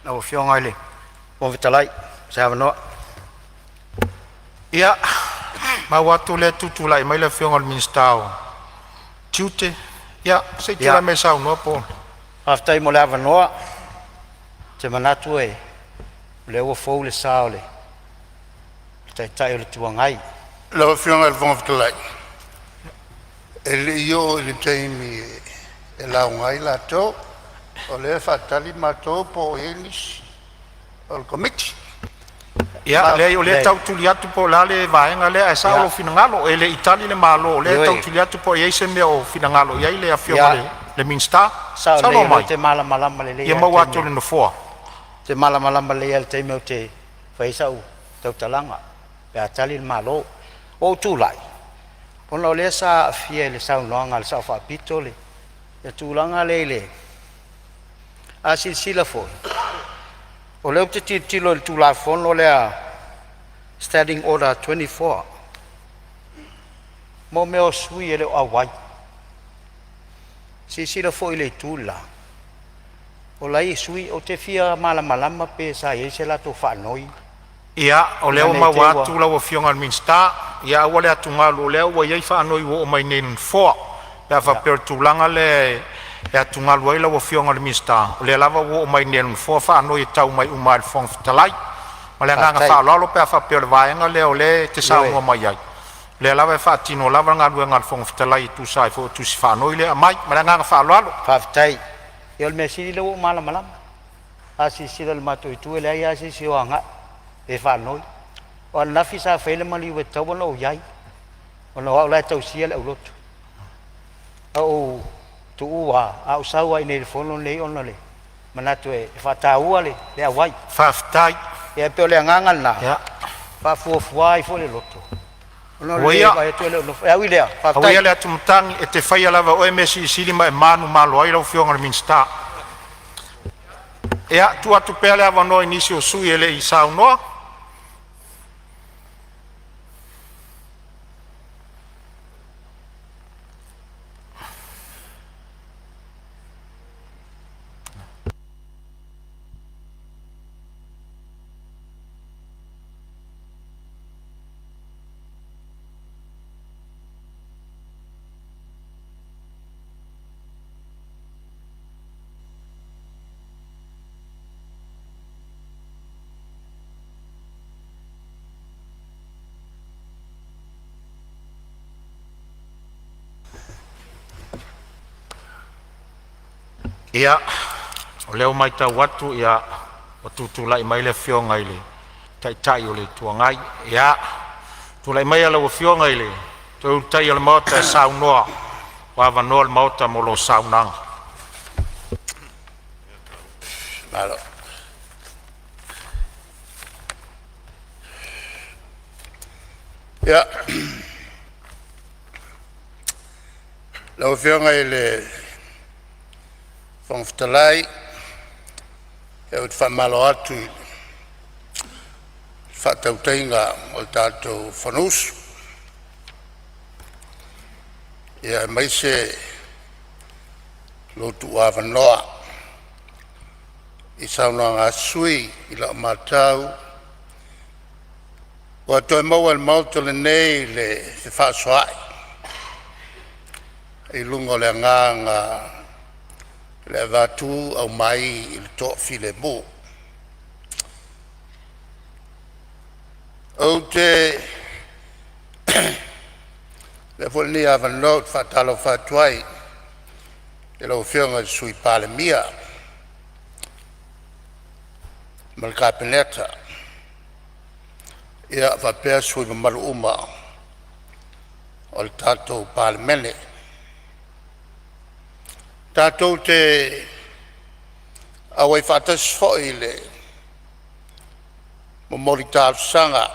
Lau Afioga i le Fofoga Fetalai mo se avanoa. Ia, maua atu o lea e tutulai mai le Afioga i le Minisita o Tiute. Ia, se i tulai mai e saunoa po o… Faafetai mo le avanoa. Ou te manatu o lea ua fou le sa o le Taitai o le Itu Agai. Lau Afioga i le Fofoga Fetalai, e le i oo i le taimi e lauga ai latou, o lea e faatali matou po o i ai nisi o le Komiti. Ia, leai o lea e tau tuli atu po o le a le vaega lea, ae sao lou finagalo, e le i tali le Malo, o lea e tau tuli atu po o i ai se mea o finagalo i ai le Afioga i le Minisita. E sao Saunoa lelei, o lea mai ou te malamalama lelei ia lava i le maua atu e taimi le Nofoa. Ou te malamalama lelei lava i le taimi ou te fai ai sau tautalaga pe a tali le Malo. Ua ou tulai ona o lea sa aafia i le saunoaga a le Sao Faapito le tulaga lea i le… A silasila foi, o lea ou te tilotilo i le Tulafono lea Standing Order 24 mo mea o sui usufono e le o auai. Silasila foi i le itu le la, o la e i ai sui usufono. Ou te fia malamalama pe sa i ai se latou faanoi Ia, o lea ina ua ne i te i maua ua atu lau Afioga i le Minisita. Ia aua le atugalu o lea ua i ai faanoi ua oo mai i inei i le Nofoa. Pe a faapea o le tulaga lea e atugalu ai lau Afioga i le Minisita, o lea lava ua oo mai i inei i le Nofoa faanoi e tau mai uma lava i le Fofoga Fetalai. Ma le agaga Faafetai. faaaloalo pe a faapea o le vaega lea o lea e te Ioe. saunoa mai ai, o lea lava e faatino lava le galuega a le Fofoga Fetalai e tusa ai foi o tusi faanoi lea e aumai. Ma le agaga faaaloalo. Faafetai. Ia o le mea sili o lea ua ou malamalama. A silasila i le matou itu e leai lava se isi o agai e faanoi. O ananafi sa fai ai le maliu e tatau ona ou i ai ona o au la e tausia le aulotu. Ae ua ou tuua lava, a ou sau lava i inei i le fono lenei ona o le manatu e faataua le auai. Faafetai. Ia e pei o le agaga lena, e faafuafua ai foi le loto ona o Ua le ia, vaai atu e le o nofo. Ae ui i lea, aua faafetai. ia le atumatagi, e te faia lava e oe mea silisili ma e manumalo ai lau Afioga i le Minisita. Ia, tuu atu pea le avanoa i nisi o sui usufono e le i saunoa. Ia, o lea ua matau atu ua tutulai mai le Afioga i le Taitai o le Itu Agai. Ia, tulai maia lau Afioga i le Toeulutaia o le Maota e saunoa, ua avanoa le Maota mo lau saunoaga. Ia, lau Afioga i le Fofoga Fetalai, ou te faamalo atu i le faatautaiga o le tatou Fonousu, aemaise lou tuuavanoa i saunoaga a sui usufono. I lau matau ua toe maua e le Maota lenei le fefaasoaai i luga o le agaga o le avatu aumai i le toafilemu. Ou te avea foi lenei avanoa ou te faatalofa atu ai i lau Afioga i le Sui Palemia ma le Kapeneta, ia faapea sui usufono mamalu uma o le tatou Palemene. Tatou te auai faatasi foi i le momoli talosaga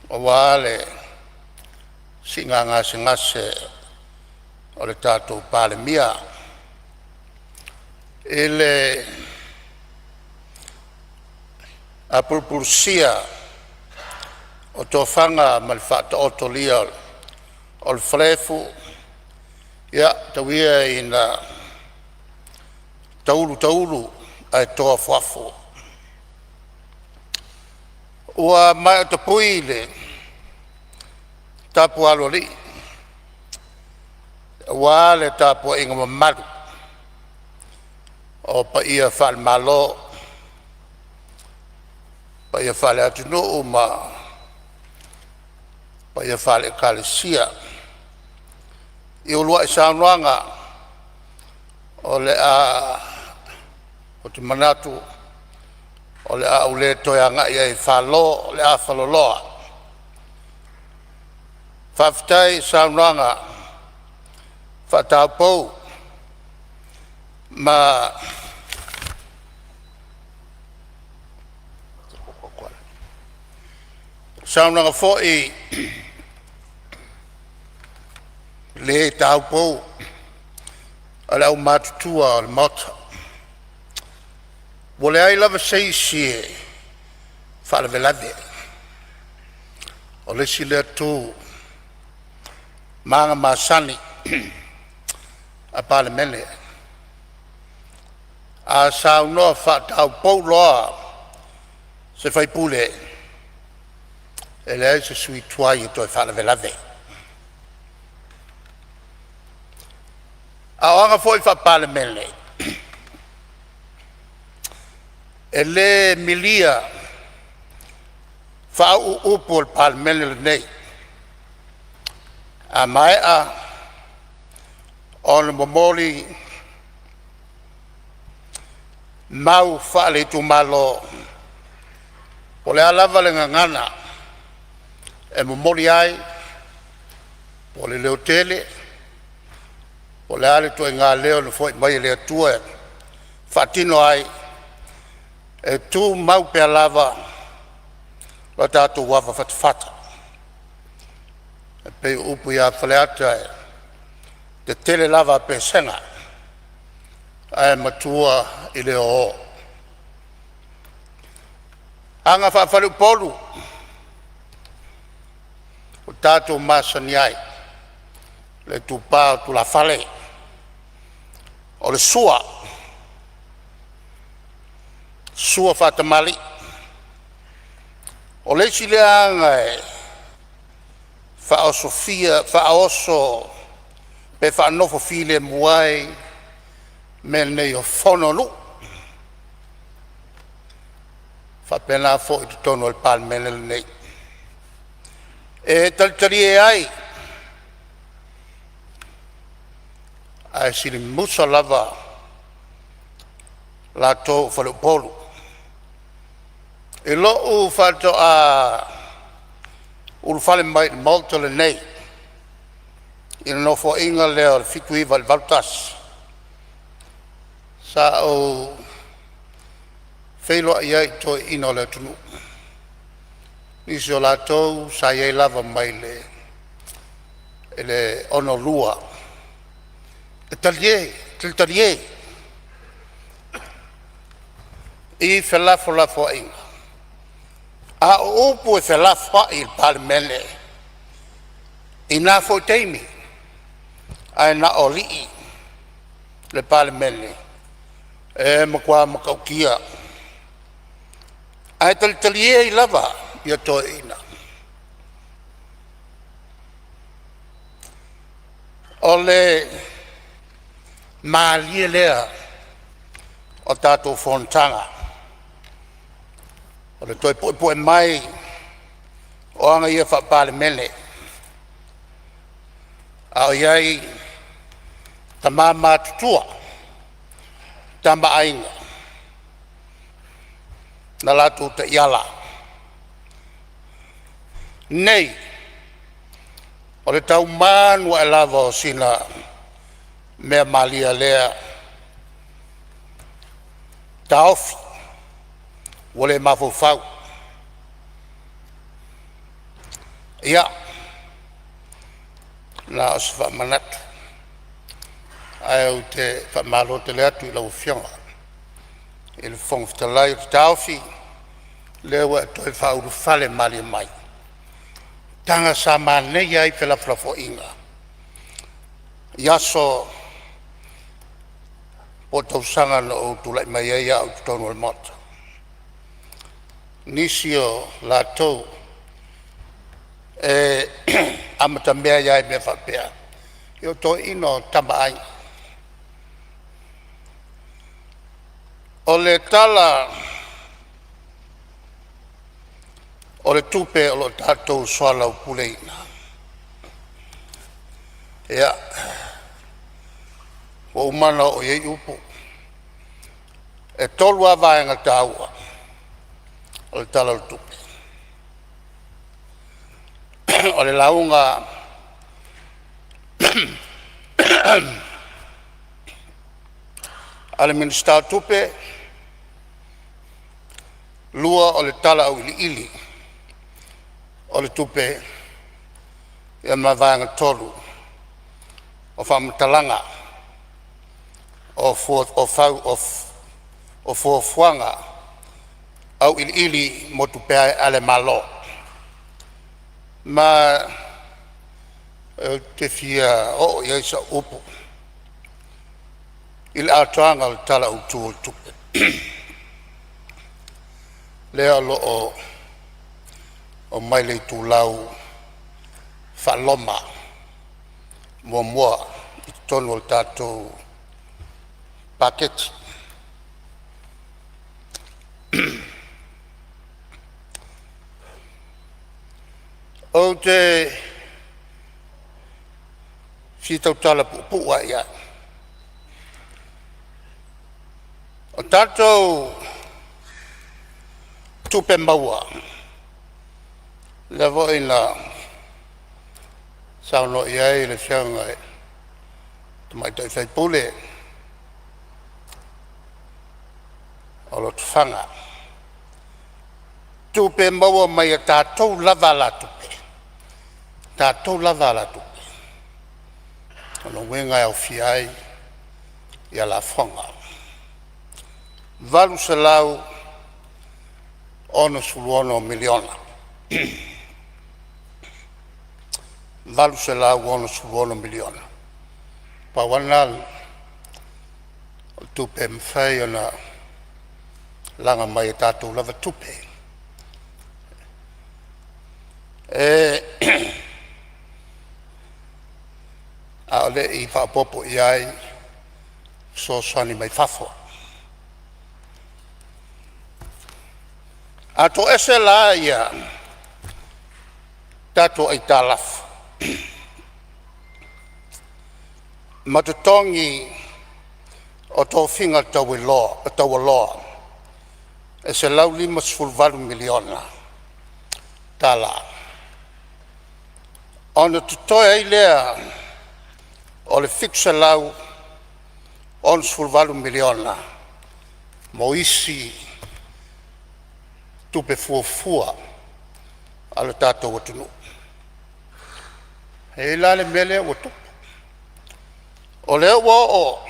aua le siiga gasegase o le tatou Palemia i le apulupulusia o tofaga ma le faataotolia o le falaefu. Ia tau ia ina taulu taulu ae to afuafu. Ua maea tapui le tapu a aloalii aua le tapuaiga mamalu o paia faale-Malo, paia faale-atunuu ma paia faale-Ekalesia i uluai saunoaga o le a ou te manatu o le a ou le toe agai ai e falo le afaloloa. Faafetai i saunoaga faataupou ma saunoaga foi le taupou a le aumatutua o le Maota. Ua leai lava se isi e faalavelave, o le isi lea tu ma aga masani a Palemene, a saunoa faataupou loa se sui usufono, e leai se sui usufono tuai e toe faalavelave. A o aga foi faa-Palemene, e le milia faauu upu a le Palemene lenei. A maea ona momoli mau faale-itumalo, po o le a lava le gagana e momoli ai, po o le leotele, po o le a le ituaiga leo na foi mai e le Atua e faatino ai, e tumau pea lava lo tatou ava fatafata. E pei o upu ia Faleata, e tetele lava a Pesega ae matua i le ōō. Aga faa-faleupolu ua tatou masani ai, le itupa o tulafale, o le sua, sua faatamalii. O le isi lea aga e faaosofia faaoso pe faanofo filemu ai mea nei o fono a nuu, e faapena foi i totonu o le Palemene lenei. E talitalie ai Ae silimusa lava latou o faleupolu. I lo'u faatoa ulufale mai i le Maota lenei i le Nofoaiga lea o le 1979 i le 1981, sa ou feiloai ai i toeaiina o le atunuu, nisi o latou sa i ai lava mai le 1962, e talie, talitalie i felafolafoaiga, a o upu e felafoai i le Palemene i na foi taimi ae na o alii le Palemene, e matua matautia ae talitalie ai lava ia toeaiina. O le malie lea o tatou fonotaga, o le toe puepue mai o aga ia faa-Palemene a o i ai tama matutua, Tama a Aiga na latou taiala. Nei o le taumanu ae lava o sina mea malia lea taofi ua le mafaufau. Ia, na o se faamanatu ae ou te faamalo tele atu i lau Afioga i le Fofoga Fetalai. Ou te taofi o lea ua e toe faaulufale malie mai, taga sa manaia ai felafolafoaiga i aso po o tausaga na ou tulai mai ai au i totonu o le Maota. Nisi o latou e amatamea ai lava i mea faapea, ia o toeaiina o Tama a Aiga. O le Tala o le Tupe o lo o tatou soalaupuleina, ia, ua uma ona oo i ai upu. E tolu lava vaega taua o le Tala o le Tupe, o le lauga a le Minisita o Tupe, lua o le Tala Auiliili o le Tupe, ia ma le vaega tolu o faamatalaga o fuafuaga auiliili mo tupe a le Malo. Ma ou te fia oo i ai sau upu i le atoaga o le Tala Autu o le Tupe lea o lo o aumai i le itulau faa-Roma muamua i totonu o le tatou Paketi. Ou te fia tautala puupuu lava i ai. O tatou tupe maua lea foi na saunoa i ai le Afioga i le tamaitai sui usufono o Lotofaga, tupe maua mai a tatou lava alatupe, tatou lava alatupe. O lona uiga e aofia ai ia lafoga. E $866miliona. $866miliona. Pau lava lena o le tupe e mafai ona laga mai e tatou lava tupe. E a o le i faaopoopo i ai fesoasoani mai fafo. A toese la ia tatou aitalafu ma totogi o tofiga taualoa e $158 miliona tala, ona totoe ai lea o le $768 miliona mo isi tupe fuafua a le tatou atunuu. E i ai la le mea lea ua tupu, o lea ua oo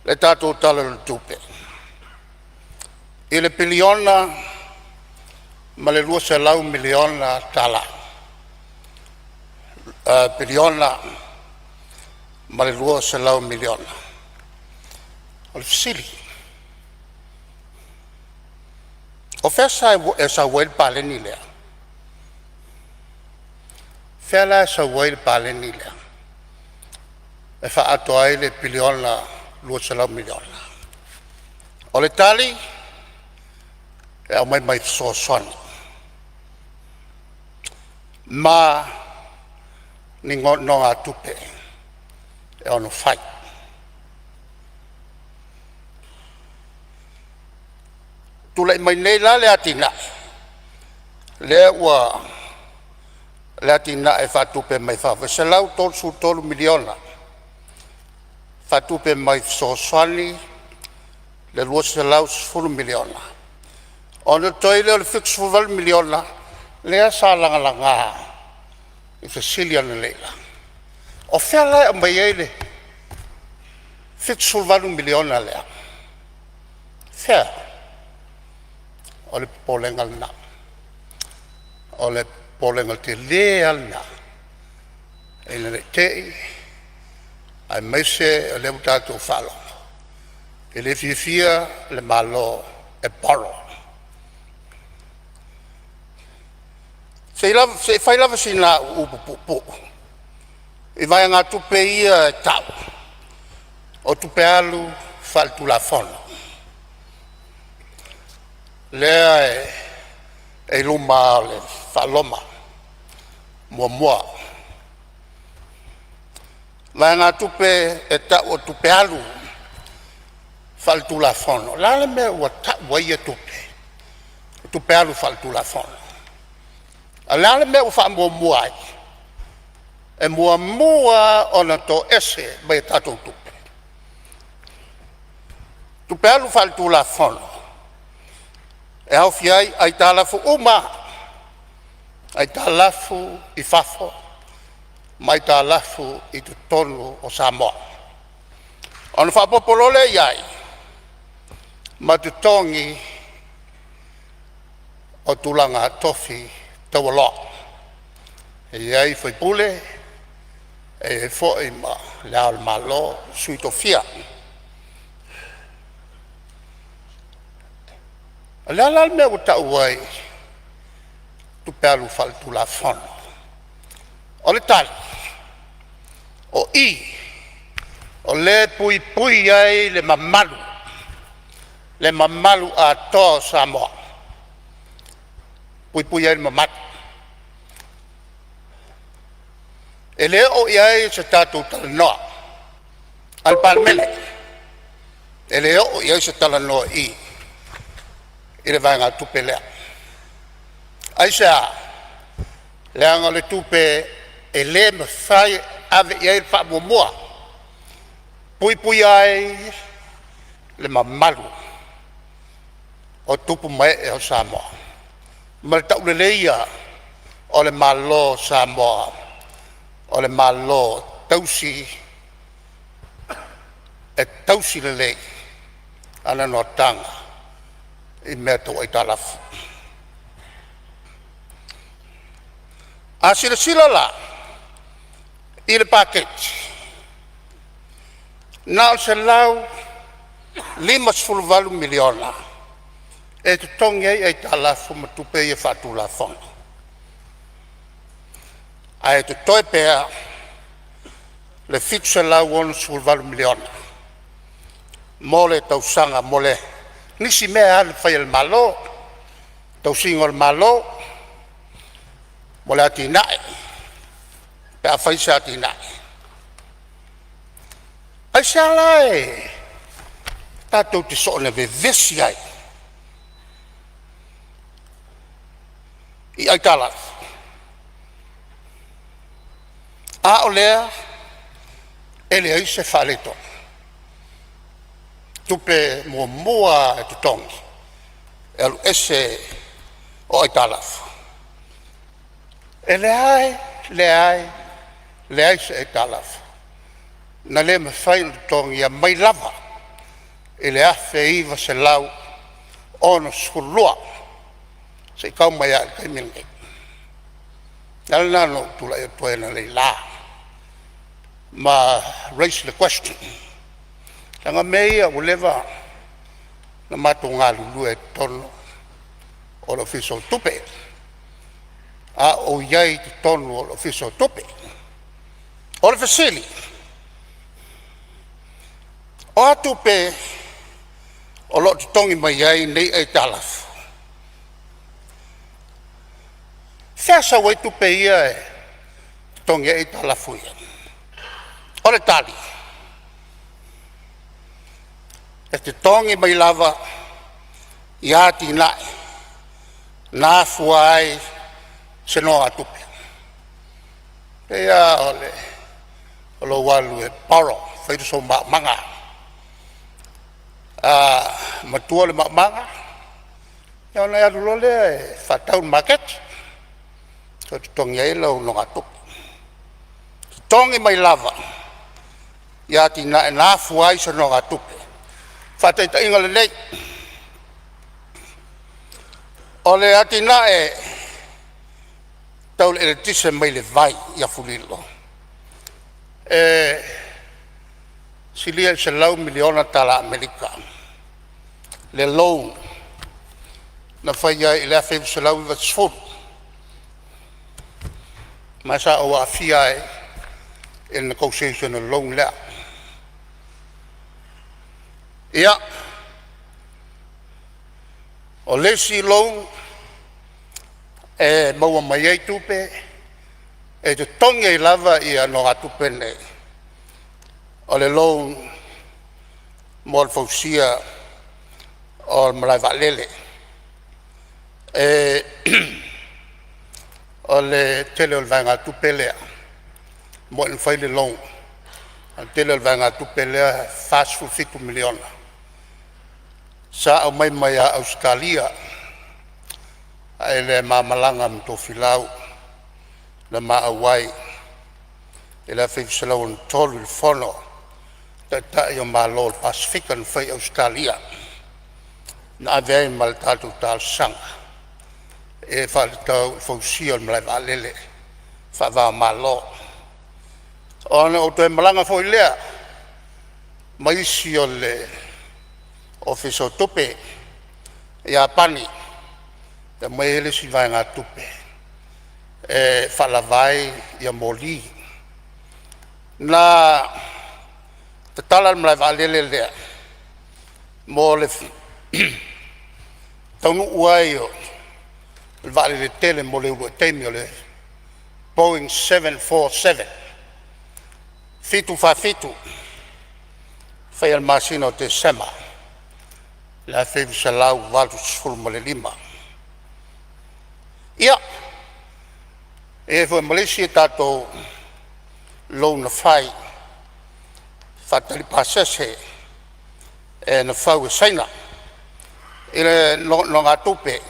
le tatou Tala o le Tupe i le piliona ma le $200 miliona tala, piliona ma le $200 miliona. O le fesili; O fea e sau ai le paleni lea? O fea la e sau ai le paleni lea e faaatoa ai le piliona $200 miliona? O le tali, e aumai mai fesoasoani ma ni nonogatupe e ono fai. Tulai mai nei la le atinae lea ua le atinae e faatupe mai fafo e $133 miliona, faatupe mai fesoasoani le $210 miliona ona totoe ai lea o le $78 miliona lea sa lagalaga i fesili analeila. O fea la e aumai ai le $78 miliona lea? Fea? O le popolega lena. O le popolega tele lava lena ina ne i te i aemaise o lea ua tatou faalogo e le fiafia le Malo e borrow. Se i fai lava sina au upu puupuu i vaegatupe ia e tau o tupe alu faaletulafono lea e i luma o le faaloma. Muamua, vaegatupe e tau o tupe alu faaletulafono. O le a le mea ua tau ai ia tupe o tupe alu faaletulafono? A o le a le mea ua faamuamua ai? E muamua lava ona toese mai a tatou tupe, tupe alu faaletulafono e aofia ai aitalafu uma lava, aitalafu i fafo ma aitalafu i totonu o Samoa. Ona faaopoopo loa lea i ai ma totogi o tulaga tofi taualoa, e i ai faipule, e i ai foi ma Le Ao o le Malo, Sui Tofia. O le a la le mea ua tau ai tupe alu faaletulafono? O le tali, o i o lea e puipui ai le mamalu, le mamalu atoa o Samoa, puipui ai le mamalu. E le oo i ai se tatou talanoa a le Palemene, e le oo i ai se talanoa i i i le vaegatupe lea. Aisea? Leaga o le tupe e le mafai e ave i ai le faamuamua, puipuia ai le mamalu o tupu ma ee o Samoa ma le tauleleia o le Malo o Samoa, o le Malo tausi e tausi lelei ana noataga i mea tau aitalafu. A silasila la i le Paketi, na o le $158 miliona e totogi ai aitalafu ma tupe ia faatulafono, ae totoe pea le $768 miliona mo le tausaga mo le nisi mea e alu e fai a le Malo, tausiga o le Malo, mo le atinae pe pe a fai se atinae. Aisea la e tatou te soona vevesi ai i aitalafu? A o lea e leai se faaletonu. Tupe muamua lava e totogi e alu ese o aitalafu. E leai, leai, leai se aitalafu na le mafai ona totogia mai lava i le 1962 seia tau mai lava i le taimi lenei. O le ala lena na ou tulai atu ai analeila ma raise le question, leaga o mea ia ua leva ona matou galulue ai i totonu o le Ofisa o Tupe, a o ou i ai i totonu o le Ofisa o Tupe. O le fesili, o a tupe o lo o totogi mai ai nei aitalafu? Fea sau ai tupe ia e totogi ai aitalafu ia? O le tali, e totogi mai lava i atinae na afua ai se nogatupe. E pei lava o lou alu e borrow e fai sou maumauga. A matua le maumauga ia ona e alu loa lea e faatau i le maketi e toe totogi ai lau nogatupe. Totogi mai lava i atinae na afua ai se nogatupe. Faataitaiga lelei, o le atinae tau le eletise mai le vai i Afulilo, e silia i le $100 miliona tala Amerika le loan na fai ai i le 1990, ma sa ou aafia ai i le negotiation o le loan lea. Ia, o le isi loan e maua mai ai tupe e totogi ai lava nogatupe nei, o le loan mo le fausia o le malae vaalele. O le tele o le vaegatupe lea, e moni na fai le loan a o le tele o le vaegatupe lea e $47 miliona sa aumai mai ia Ausetalia i le ma malaga ma Tofilau na ma auai i le 1963 i le fono a Taitai o Malo o le Pasefika na fai i Ausetalia, na ave ai ma le tatou talosaga e faatatau i le fausia o le malae vaalele faava o Malo. Ona ou toe malaga foi lea ma isi o le Ofisa o Tupe i Iapani e aumai ai le isi vaegatupe e faalava ai moli. Na tatala le malae vaalele lea mo le taunuu ai o le vaalele tele mo le uluai taimi o le Boeing 747, 747, faia i le masina o Tesema i le 1985. Ia, e i ai foi ma le isi a tatou loan na fai e faatali pasese na fau e Saina i le nonogatupe.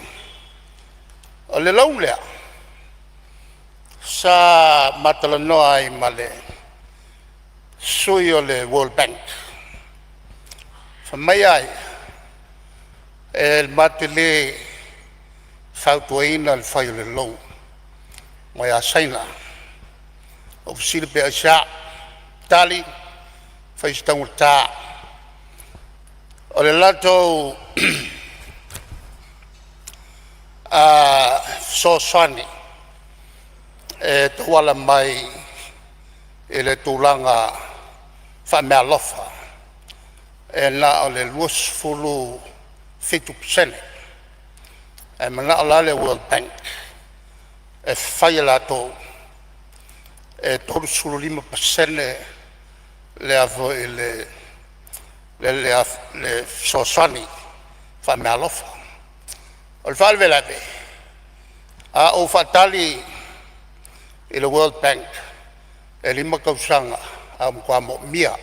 O le loan lea sa ma talanoa ai ma le sui o le World Bank, fai mai a ia, e matou te le fautuaina le fai o le loan mai ia Saina. Ou fesili pe aisea? Tali, fai si taugata o le latou fesoasoani e tauala mai i le tulaga faameaalofa e na o le 27% ae manao la le World Bank e fai e latou e 35% le a foi le fesoasoani faameaalofa. O le faalavelave, a ou faatali i le World Bank e 5 tausaga ae ua matua moomia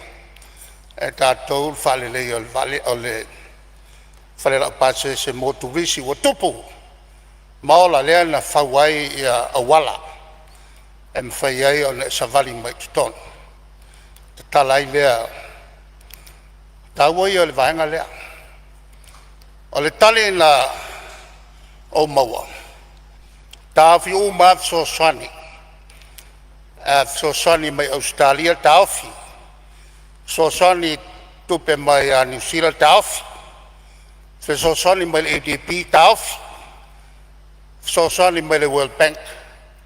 e tatou le faaleleia o le vaalele o le fale laupasese mo turisi ua tupu ma ola lea na fau ai auala e mafai ai ona e savali mai i totonu, tatala ai lea. O le taua ia o le vaega lea. O le tali na ou maua, taofi uma lava fesoasoani, fesoasoani mai Ausetalia taofi, fesoasoani tupe mai ia Niu Sila taofi, fesoasoani mai le ADB taofi, fesoasoani mai le World Bank,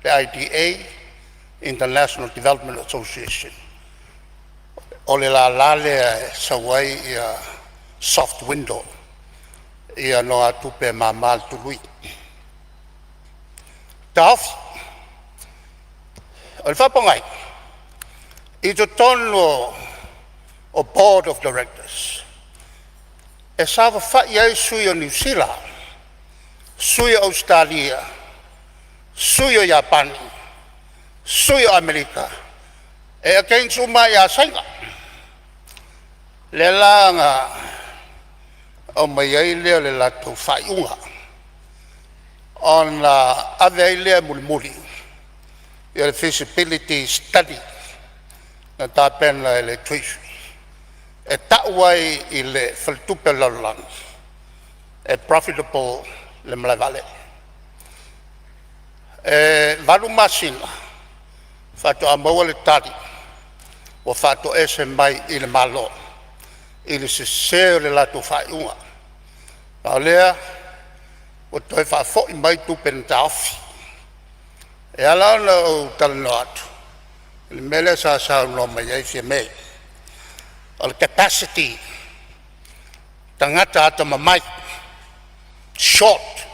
le IDA International Development Association. O le lala lea e sau ai soft window ia nogatupe e mama le tului. Taofi. O le faapogai, i totonu o Board of Directors e saofafai ai sui o Niu Sila, sui o Ausetalia, sui o Iapani, sui o Amerika, e against uma lava ia Saina. Lea la na aumai ai lea o le latou faaiuga ona ave ai lea mulimuli ia le feasibility study na tapena e le Treasury e tau ai i le faletupe o le lalolagi e profitable le malae vaalele. E 8 masina faatoa maua le tali ua faatoese mai i le Malo i le sese o le latou faaiuga. A o lea ua toe faafoi mai tupe na taofi. E ala ona ou talanoa atu i le mea lea sa saunoa mai ai Fiame, o le capacity tagata atamamai, short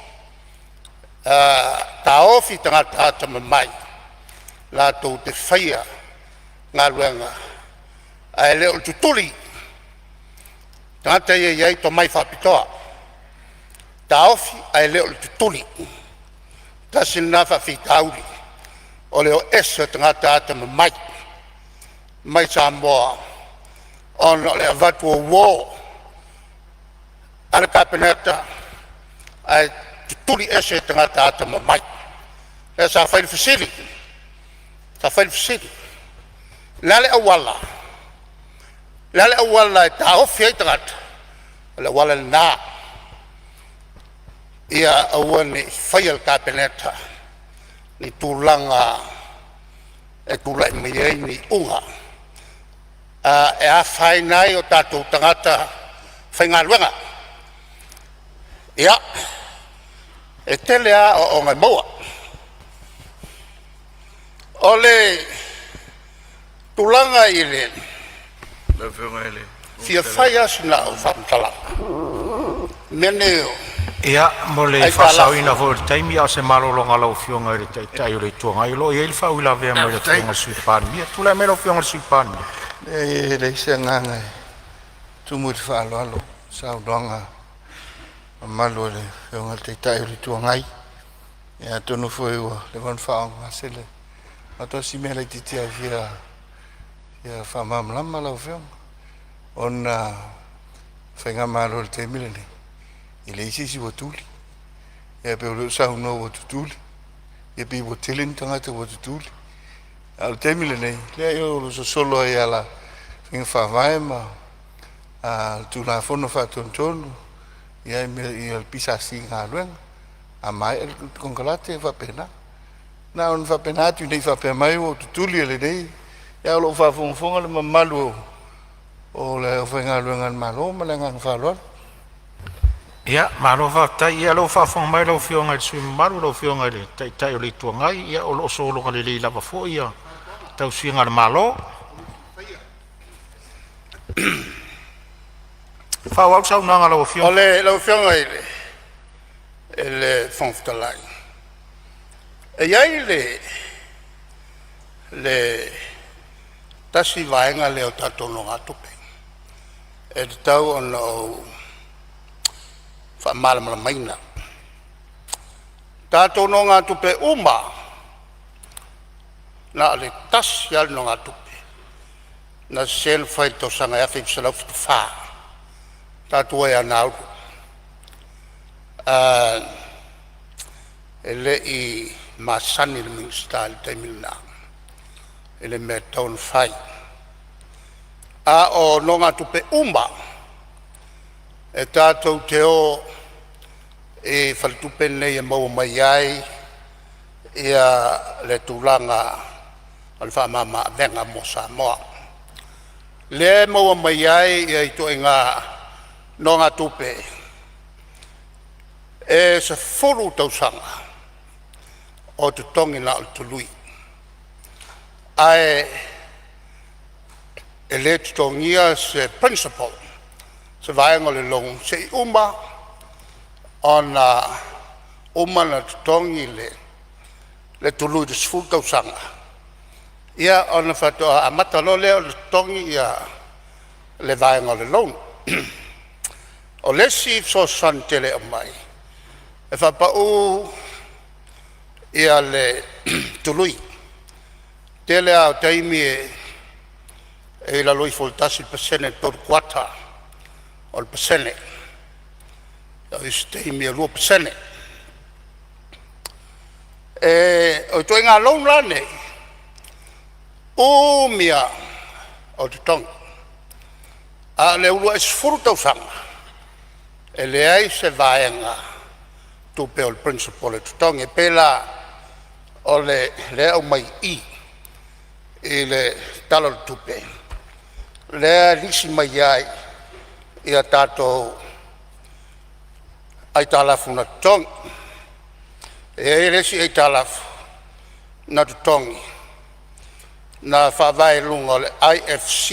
taofi tagata atamamai latou te faia galuega ae le o le tutuli tagata ia e i ai tomai faapitoa, taofi ae le o le tutuli. Tasi lena faafitauli o le o ese o tagata atamamai mai Samoa ona o le avatu ouou a le Kapeneta ae tutuli ese tagata atamamai. Lea sa fai le fesili, sa fai le fesili, o le a le auala, o le a le auala e taofi ai tagata? O le auala lena, ia aua ne i faia e le Kapeneta ni tulaga e tulai mai ai ni iuga e afaina ai o tatou tagata faigaluega. Ia, e tele lava aoaoga e maua. O le tulaga i le Lau Afioga i le fia Fofoga Fetalai. fai lava sina au faamatalaga i mea nei o Ia, mo le aitalafu. faasaoina foi o le taimi, a o se malologa a lau Afioga i le Taitai o le Itu Agai, o lo o i ai le faauilavea mai le Faafetai. Afioga i le Sui Palemia. Tulai mai lau Afioga i le Sui Palemia. Leai, e leai se agaga e tumu i le faaaloalo i le saunoaga mamalu a le Afioga i le Taitai o le Itu Agai. Ia atonu foi ua leva ona faaaaogagase le… Na o si mea laitiiti lava e fia faamalamalama lau Afioga, ona o le faigamalo i le taimi lenei, e leai se isi ua tuli. Ae pei o lea ua saunoa ua tutuli, ia pei ua tele ni tagata ua tutuli. A o le taimi lenei, leai o lo o sosolo lava i ala o faiga faavae ma Tulafono Faatonutonu ia le PSC galuega. A maea le konekarate e faapena. Na ona faapena atu ne i faapea mai ua tutuli e lenei, ae o lo o faafogafoga le mamalu o le aufaigaluega a le Malo. Ma le agaga faaaloalo. Ia, malo faafetai. Ia o lea ua faafofoga mai lau Afioga i le sui usufono mamalu lau Afioga i le Taitai o le Itu Agai, ia o lo o sologa lelei lava foi le tausiga a le Malo. Faaauau le saunoaga a lau O Afioga. le lau Afioga i le Fofoga Fetalai, e i ai le le tasi vaega lea o tatou nonogatupe e tatau ona ou faamalamalamaina. Tatou nonogatupe uma lava, na o le tasi lava le nonogatupe na sese na fai i le tausaga e 1974, tatou o ai ia Nauru. E le i masani le Minisita i le taimi lena i le mea e tatau ona fai. A o nonogatupe uma lava e tatou te o i faletupe nei e maua mai ai le tulaga o le faamama-avega mo Samoa, lea e maua mai ai ituaiga nonogatupe e 10 tausaga o totogi na o le tului, ae e le totogia se principal, se vaega o le loan seia uma ona totogi le tului i le 10 tausaga, ia ona faatoa amata loa lea ona totogi le vaega o le loan. O le isi fesoasoani tele e aumai, e faapau le tului. Tele lava o taimi e i lalo ifo o le 1% i le 3/4 o le pasene, o isi taimi e 2%. O ituaiga loan la nei, umi lava o totogi, a o le uluai 10 tausaga e leai se vaega tupe o le principal e totogi. E pei la o lea e aumai i i i le Tala o le Tupe lea e lisi mai ai a tatou aitalafu na totogi. E i ai le isi aitalafu na totogi na faavae i luga o le IFC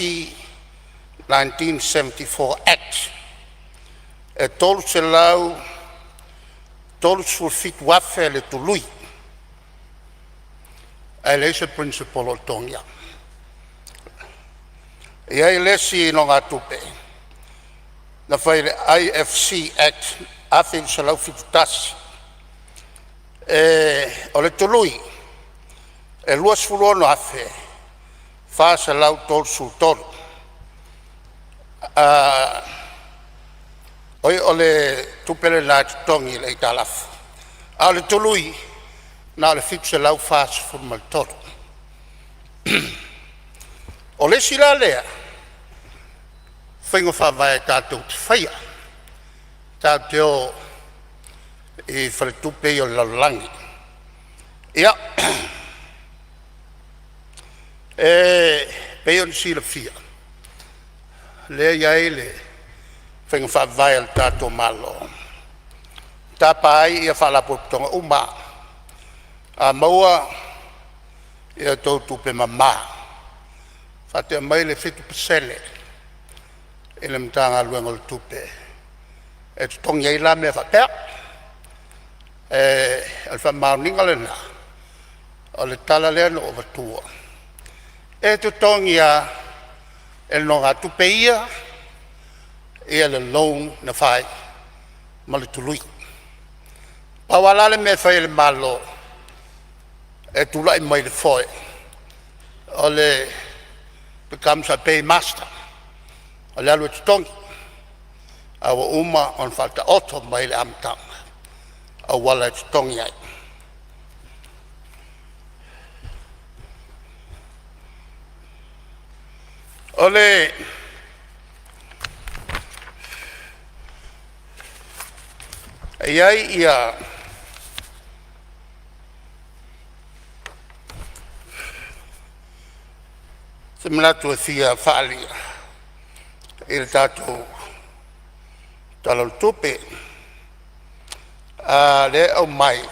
1974 Act, e $337,000 le tului ae leai se priniciple o totogia. E i ai le isi nonogatupe na fai e le IFC Act 1971, o le tului e $26,433. Oi o le tupe lena e totogi i le aitalafu, a o le tului na o le $743. O le isi la lea faiga faavae tatou te faia, tatou te o i faletupe ia o le lalolagi. Ia, e pei ona silafia lea e i ai le faiga faavae a le tatou Malo e tapa ai Faalapotopotoga uma. A maua a outou tupe mama faatea mai le 7% i le Matagaluega o le Tupe e totogi ai la mea faapea. O le faamaoniga lena o le tala lea na ou avatua e totogi lava e le nogatupe ia le loan na fai ma le tului. Pau lava la le mea e fai e le Malo e tulai mai i le foe o le becomes a paymaster, o le alu e totogi a ua uma ona faataoto mai i le amataga auala e totogi ai. O le e i ai ia se manatu e fia faaalia i le tatou Tala o le Tupe, lea e aumai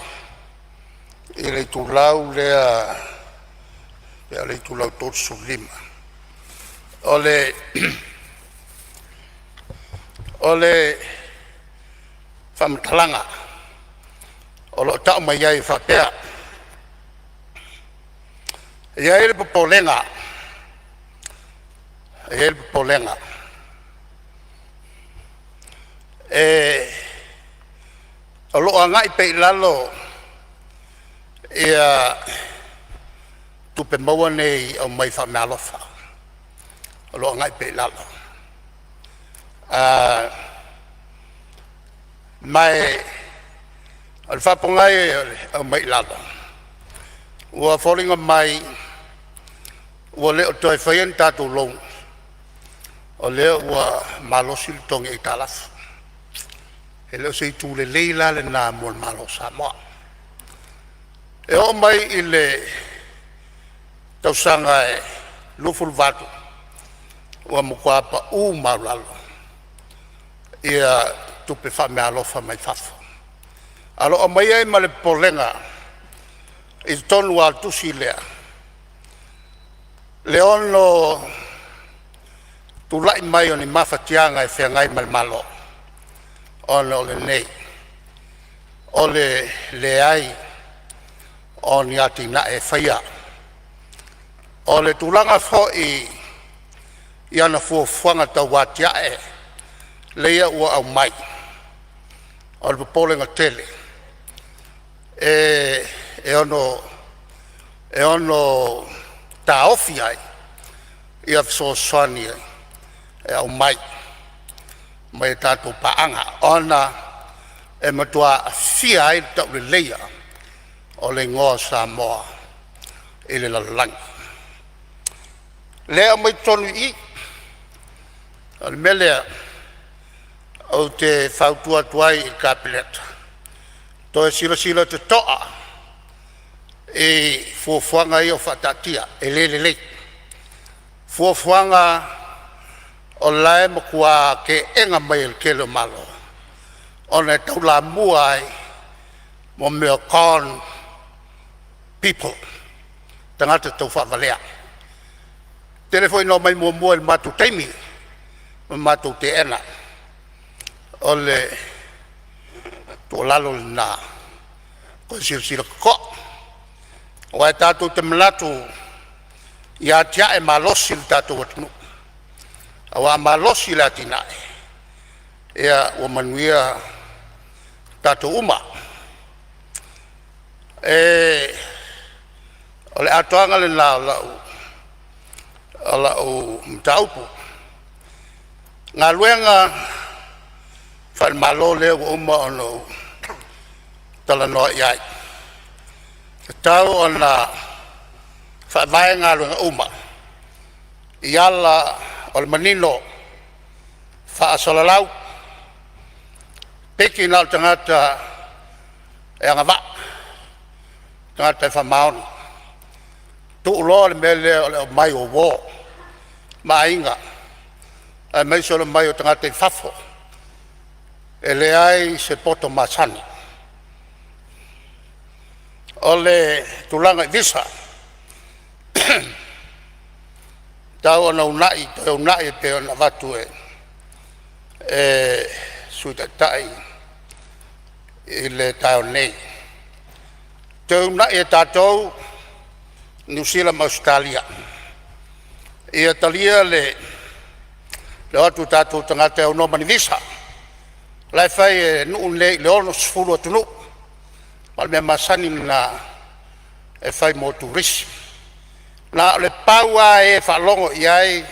i le itulau lea pe o le itulau 35. O le faamatalaga o lo o tau mai ai e faapea. E i ai le popolega, e i ai le popolega o lo o agai pea i lalo ia tupe maua nei aumai faameaalofa, o lo o agai pea i lalo. Ma o le faapogai e aumai i lalo ua foliga mai ua le o toe faia ni tatou loan, o lea ua malosi le totogi aitalafu. E le o se itu lelei la lena mo le Malo o Samoa. E oo mai i le tausaga e 2028, ua matua pau maualalo ia tupe faameaalofa mai fafo, ae o lo o aumai ai ma le popolega i totonu lava o le tusi lea, le ono tulai mai o ni mafatiaga e feagai ma le Malo ona o lenei, o le leai o ni atinae e faia. O le tulaga foi i ana fuafuaga tau atiae lea ua aumai, o le popolega tele e ono taofi ai ia fesoasoani e aumai mai a tatou paaga, ona e matua aafia ai le tauleleia o le igoa o Samoa i le lalolagi. O lea e aumai totonu i i, o le mea lea ou te fautua atu ai i le Kapeneta, toe silasila totoa i fuafuaga ia ua faataatia, e le lelei. Fuafuaga o la e matua teena mai e le tele o Malo ona e taulamua ai mo mea o con people, tagata taufaavalea. E tele foi ina omai muamua i le matou taimi ma matou teena. O le tuualalo lena, toe silasila totoa, aua e tatou te manatu ia atiae malosi lo tatou atunuu, aua a malosi le atinae, ia ua manuia tatou uma. O le atoaga lena o lau mataupu. Galuega faale-Malo lea ua uma ona ou talanoa i ai, e tatau ona faavae galuega uma i ala o le manino, faasalalau, piki na o le tagata e agavaa, tagata e faamaoni. Tuu loa le mea lea o le aumai o uo ma aiga aemaise o le omai o tagata i fafo. E leai se poto masani. O le tulaga i visa, e tatau ona toe uunai e pei ona avatu e le Sui Taitai i le taeao nei, toe uunai e tatou Niu Sila ma Ausetalia ia talia le o atu o tatou tagata e aunoa ma ni visa. O la e fai e nuu nei i le 60 atunuu, ma o le mea masani lena e fai mo turisi. Na o le pau lava e faalogo i ai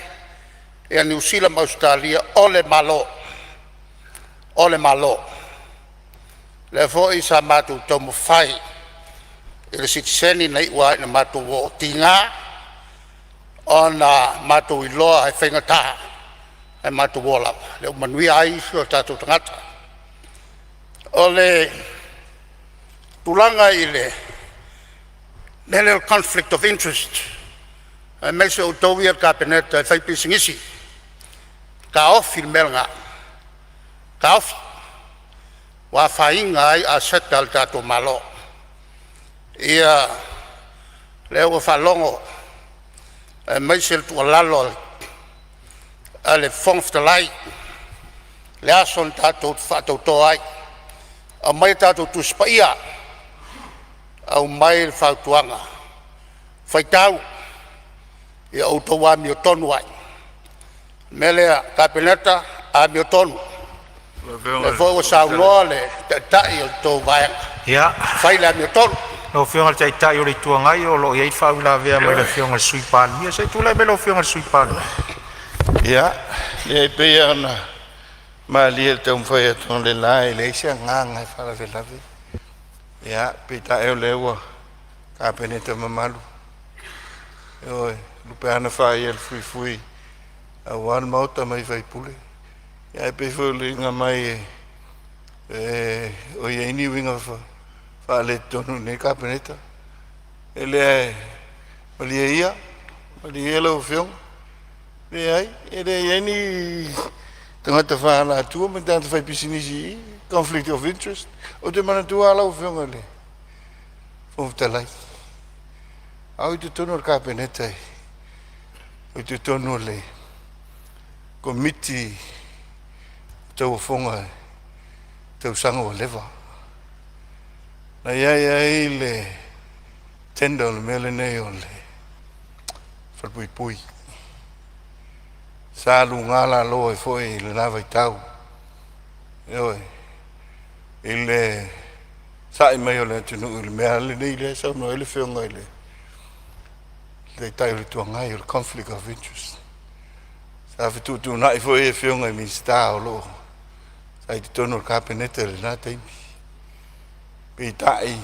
Niu Sila ma Ausetalia o le Malo, o le Malo. O lea foi sa matou taumafai i le sitiseni na iu lava ina matou o, tiga ona matou iloa e faigata ae matou o lava, lea ua manuia ai isi o tatou tagata. O le tulaga i le mea lea o le conflict of interest aemaise outou ia le Kapeneta e faipisinisi, taofi le mea lena, taofi. Ua afaina ai aseta a le tatou Malo. Ia lea ua faalogo aemaise le tuualalo a le Fofoga Fetalai i le aso na tatou faatauto ai, aumai a tatou Tusi Paia, aumai le fautuaga, Faitau ia outou amiotonu ai. O le mea lea Kapeneta, amiotonu, Lau o lea Afioga i le foi ua Fofoga Fetalai. saunoa le Taitai o le tou Vaega, Ia, fai le amiotonu. lau Afioga i le Taitai o le Itu Agai, o lo o i ai le faauilavea mai le Afioga i le Sui Palemia. Se i tulai mai lau Afioga i le Sui Palemia. Ia, e pei lava ona malie i le taumafai atu o le la, e leai se agaga e faalavelave. Ia, peitai o lea ua Kapeneta mamalu, ioe, lupeana faia e le fuifui aua le maota mai faipule. Ia ae pei foi o le uiga mai e, e o i ai ni uiga faaletonu i lenei Kapeneta. E le malie ia, malie ia lau Afioga. Leai, e le i ai ni tagata faaalatua ma ni tagata faipisinisi i i, conflict of interest. Ou te manatua lava lau Afioga i le Fofoga Fetalai, a o i totonu o le Kapeneta, i totonu o le Komiti o Tauofoga i tausaga ua leva, na i ai ai le tender o le mea lenei o le falepuipui. Sa luga lalo ai foi i lena vaitau, ioe, i le sa'i mai o le atunuu i le mea lenei lea e saunoa ai le Afioga i le Taitai o le Itu Agai, o le conflict of interest. Sa fetuutuunai foi afioga i Minisita o lo o sa i totonu o le Kapeneta i lena taimi. Peitai,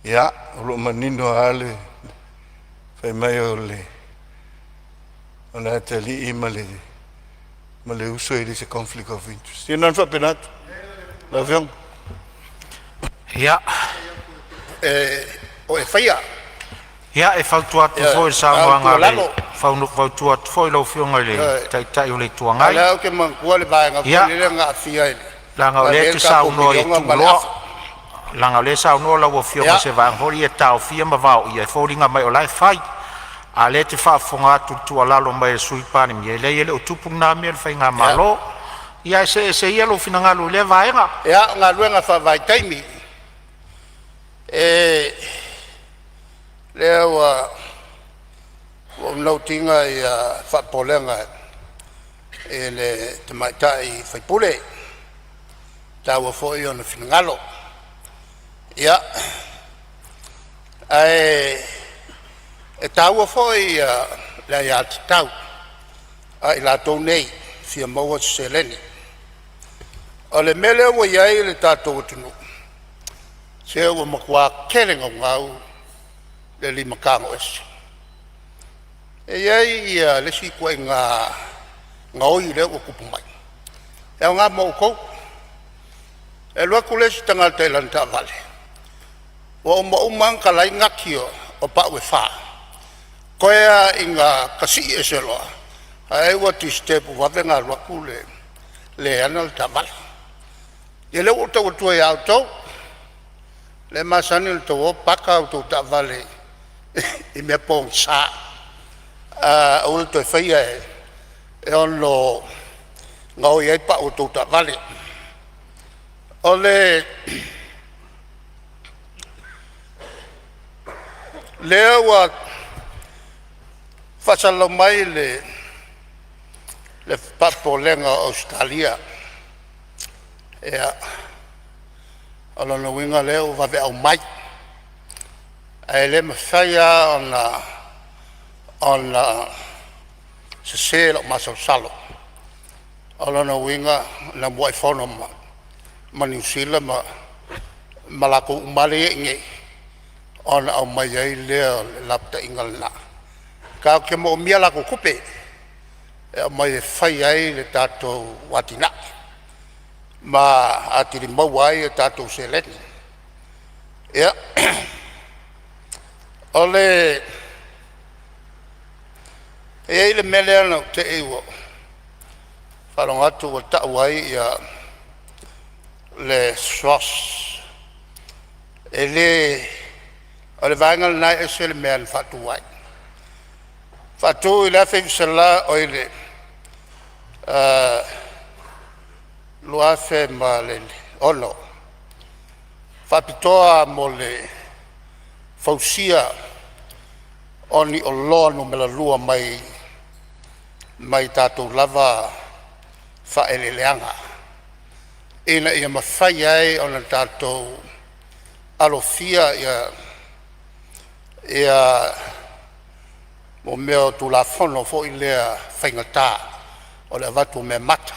ia, o lo o manino lava le fai mai o le atalii ma le uso e le se conflict of interest. Ia na ona faapena atu lau Afioga. Ia, O e faia. Ia e fautua atu Ioe, foi i le a o le saunoaga a le tuualalo, fautua atu foi i lau Afioga i le ioe, Taitai o le Itu a o Agai, lea ou te manatua le vaega ia foi lele na aafia ai leaga na o ave lea e ai te le tatou saunoa i miliona ma le tuuloa, afa. leaga o lea e saunoa lau Afioga i Ia, se vaega foi lea ia taofia ma vaoia e foliga mai o la e fai. A o lea e te faafofoga atu i le tuualalo mai a le Sui Palemia, e leai e le o tupu lena mea i le faigamalo. Ia ae see ese ia lou finagalo i lea vaega. Ia, o galuega faavaitaimi. E lea ua ou note ina ia faapopolega i le tamaitai sui usufono, e taua foi ona finagalo. Ia, ae e taua foi le aiatatau a i latou nei e fia maua se seleni. O le mea lea ua i ai le tatou atunuu, se ua matua tele naunau le lima tago ese. E i ai ia le isi ituaiga gaoi lea ua tupu mai, e aoga mo outou. E alu atu le isi tagata i lana taavale ua uma uma lava ona talai nati o pau e fa, toe lava ina tasii ese loa ae ua disturb vave ona alu atu le le e ana le taavale. Ia lea ua ou tau atua ia outou lea e masani ona outou o paka a outou taavale i mea pogisa, aua le toe faia e ono gaoi ai pau o a outou taavale. O lea ua faasalalau mai le faapopolega o Ausetalia, ia o lona uiga o lea ua vave aumai, ae le mafai lava ona sese lou masalosalo. O lona uiga na muai fono ma Niu Sila ma latou uma lava lea e i ai i inei ona aumai ai lea o le lapataiga lena. Tatou te moomia a latou tupe e aumai e fai ai le tatou atinae ma atili maua ai a tatou seleni. Ia, e i ai le mea lea na ou te i ua ou faalogo atu ua tau ai le SROS, e le o le vaega lena e ese le mea na faatu ai. Faatu i le 1906, faapitoa lava mo le fausia o ni oloa numera 2 mai mai tatou lava faaeleeleaga ina ia mafai ai ona tatou alofia ia mea o Tulafono foi lea faigata o le avatu o meamata.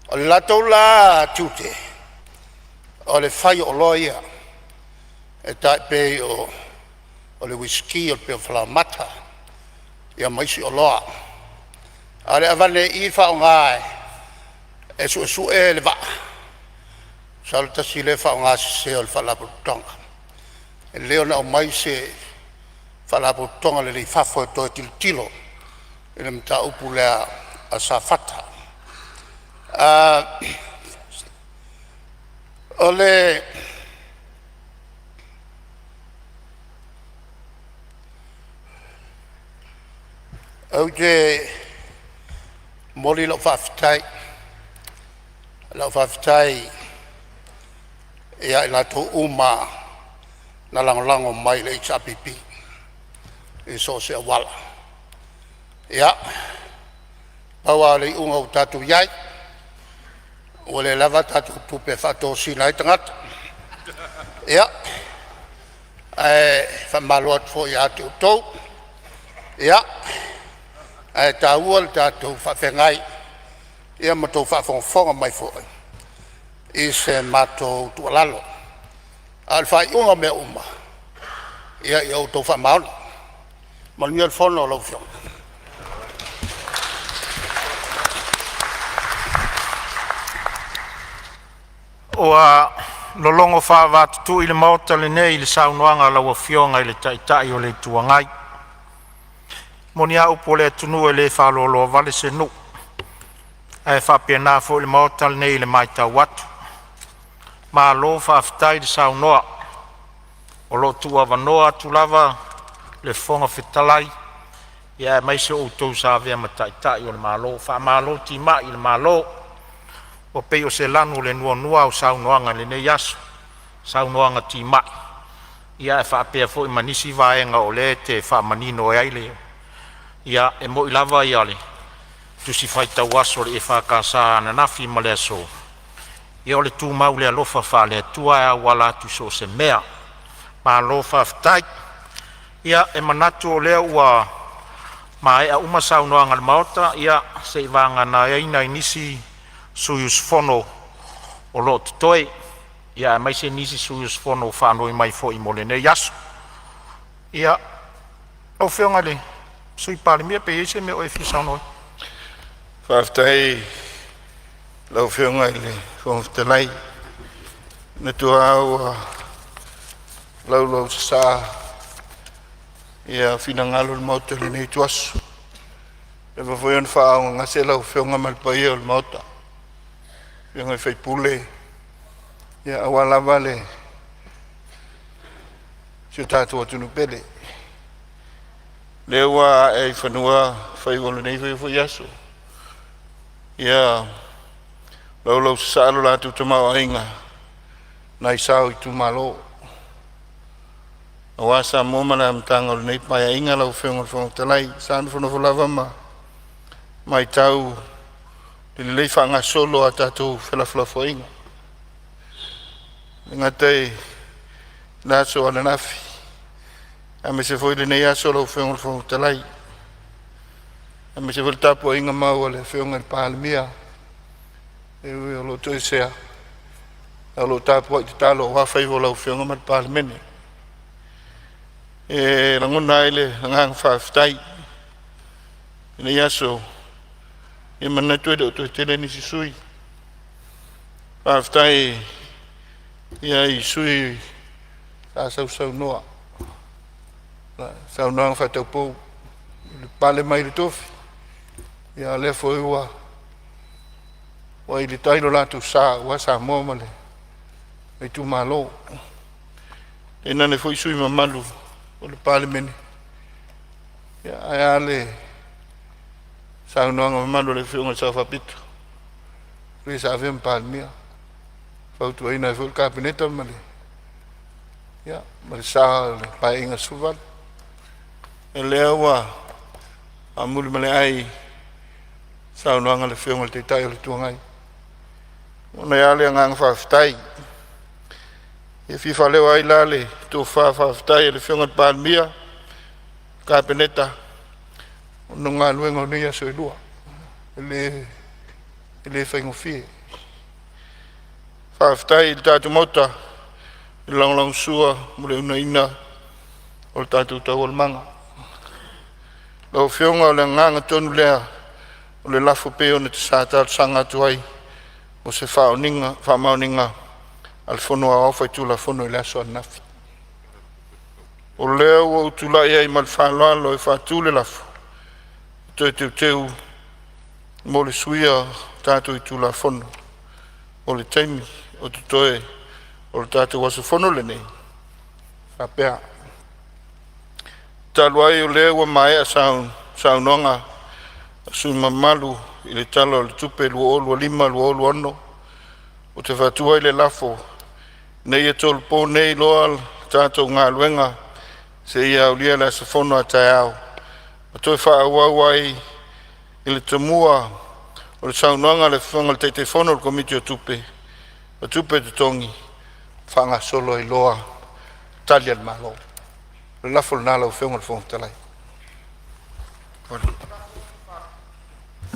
O le latou la tiute o le fai o oloa ia e tai pei o le uisiki, o le peo falaoamata ia ma isi oloa. A o le aveane i i le faaaoga e suesue le vaa, masalo tasi lea faaaogasese o le Faalapotopotoga. E lelei ona aumai se Faalapotopotoga lelei i fafo e toe tilotilo i le mataupu lea a Safata. O le ou te momoli lau faafetai, lau faafetai ia i latou uma na lagolago mai i le HRPP i so o se auala. Ia, pau lava o le iuga ua tatou i ai ua le lava a tatou tupe e faatosina ai tagata, ia ae faamalo atu foi ia te outou. Ia, ae taua le tatou faafeagai ma tou faafogafoga mai foi i se matou tuualalo. A o le faaiuga o mea uma, ia outou faamaoni. Manuia le fono a lau Afioga. Ua logo faavaatutui le Maota lenei i le saunoaga a lau Afioga i le Taitai o le Itu Agai. E moni a upu a le atunuu, e le faaloaloa vale se nuu, ae faapena foi le Maota lenei i le matau atu. Malo faafetai le saunoa, o lo o tuuavanoa atu lava le Fofoga Fetalai, aemaise o outou sa avea ma taitai o le Malo. Faamalo timai i le Malo, ua pei o se lanu o le nuanua au saunoaga i lenei aso, saunoaga timai ae faapea foi ma nisi vaega o lea e te faamanino ai le… Ia, e moni lava le tusi faitau aso a le EFKS ananafi ma le aso, ia o le tumau i le alofa faale-Atua e auala atu i so o se mea. Malo faafetai. Ia e manatu o lea ua maea uma saunoaga a le Maota, ia seiavagana ai nai nisi sui usufono o lo o totoe, aemaise nisi sui usufono ua faanoi mai foi mo lenei aso. Ia, lau Afioga i le Sui Palemia pe i ai se mea o e fia saunoa ai. Faafetai i lau Afioga i le Fofoga Fetalai. E manatu lava ua laulausasaa ia finagalo o le Maota i lenei ituaso, ua leva foi ona faaaaogagase lau Afioga ma le paia o le Maota i afioga i sui usufono aua lava le si o tatou atunuu pele. O lea ua ae i fanua faiva o lenei foi aso, ia laulausasaa lo latou tamaoaiga nai sao o itumalo aua Samoa ma le amataga o lenei Paeaiga. Lau Afioga i le Fofoga Fetalai, sa nofonofo lava ma matau i le lelei faagasolo o a tatou felafolafoaiga, e le gata i le aso ananafi aemaise foi lenei aso lau Afioga i le Fofoga Fetalai, aemaise foi le tapuaiga mau a le Afioga i le Palemia, e ui o lo o toesea, ae o lo o tapuai tatalo aua faiva o lau Afioga ma le Palemene. E lagona ai le agaga faafetai i lenei aso. E manatu e le o toe tele nisi sui usufono. Faafetai i sui usufono sa sausaunoa i saunoaga faa-taupou i le pale mai le tofi, a o lea foi ua i le tai lo latou sa aua Samoa ma le itumalo. Tainane foi sui usufono mamalu o le Palemene, ae a le saunoaga mamalu a le Afioga i le Sao Faapito, le sa avea ma Palemia, fautuaina ai foi le Kapeneta ma le sa o le Paeaiga 18. O lea ua faamuli ma le ai saunoaga a le Afioga i le Taitai o le Itu Agai, e momoli ai le agaga faafetai. E fia faaleo ai la le tofa faafetai a le Afioga i le Palemia, Kapeneta ona o galuega o nei aso e lua e le faigofie. Faafetai i le tatou Maota i le lagolagosua ma le uunaia o tatou taualumaga. Lau Afioga o le agaga tonu lea o le lafo e pei ona sa talosaga atu ai mo se faamaoniga a le Fono Aoao Faitulafono i le aso ananafi. O lea ua ou tulai ai ma le faaaloalo e faatu le lafo, Toe Teuteu mo le suia o tatou itula Fono mo le taimi o totoe o le tatou aso fono lenei, e faapea: Talu ai o lea ua maea saunoaga a sui usufono mamalu i le Tala o le Tupe 2025/2026, ou te faatu ai le lafo, Ina ia tolopo nei loa le tatou galuega seia aulia le aso fono a taeao ma toe faaauau ai i le tomua o le saunoaga a le Afioga i le Taitaifono o le Komiti o Tupe ma Tupe Totogi faagasolo ai loa Tali a le Malo. O le lafo lena lau Afioga i le Fofoga Fetalai.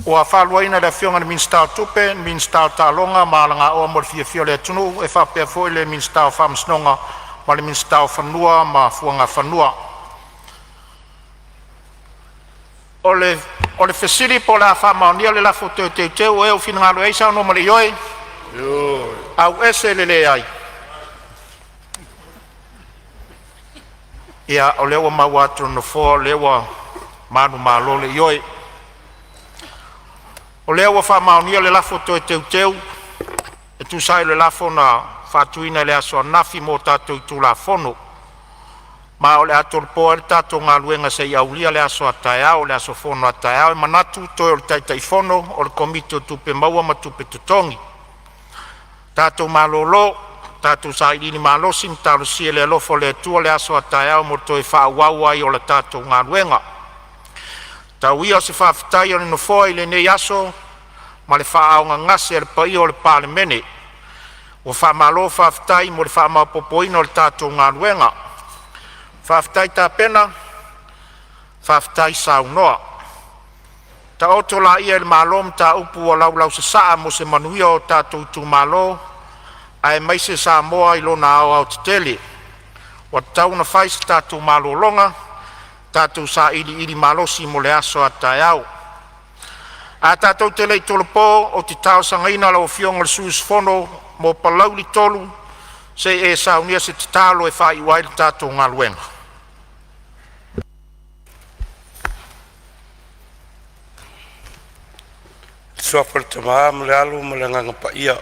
Ua faaluaina le Afioga i le Minisita o Tupe, Minisita o Taaloga ma Alagaoa mo le Fiafia o le Atunuu e faapea foi le Minisita o Faamasinoga ma le Minisita o Fanua ma Fuagafanua. O le fesili po o le a faamaonia le lafo toe teuteu o ē ua finagalo ai saunoa ma le ioe? Aumai le Ia, o lea ua maua atu e le Nofoa o lea ua manumalo le ioe. O lea ua faamaonia le lafo toe teuteu e tusa ai o le lafo na faatuina i le aso ananafi mo tatou itula fono. Ma o le a tolopo ai le tatou galuega seia aulia le aso a taeao, le aso fono a taeao. E manatu toe o le Taitaifono o le Komiti o Tupe Maua ma Tupe Totogi. Tatou malolo, tatou sailiili malosi ma talosia i le alofa o le Atua le aso a taeao mo le toe faaauau ai o le tatou galuega. Tau ia o se faafetai a le Nofoa i lenei aso ma le faaaaogagase a le paia o le Palemene. Ua faamalo faafetai mo le faamaopoopoina o le tatou galuega. Faafetai tapena, faafetai saunoa. Taoto laia i le malo mataupu ua laulausasaa mo se manuia o tatou itumalo aemaise Samoa i lona aoaotetele. Ua tatau ona fai se tatou malologa, tatou sailiili malosi mo le aso a taeao. Ae tatou te le i tolopo, ou te talosagaina lau Afioga i le sui usufono mo Palauli 3 se i e saunia se tatalo e faaiu ai le tatou galuega. I le Suafa o le Tama ma le Alo ma le Agaga Paia.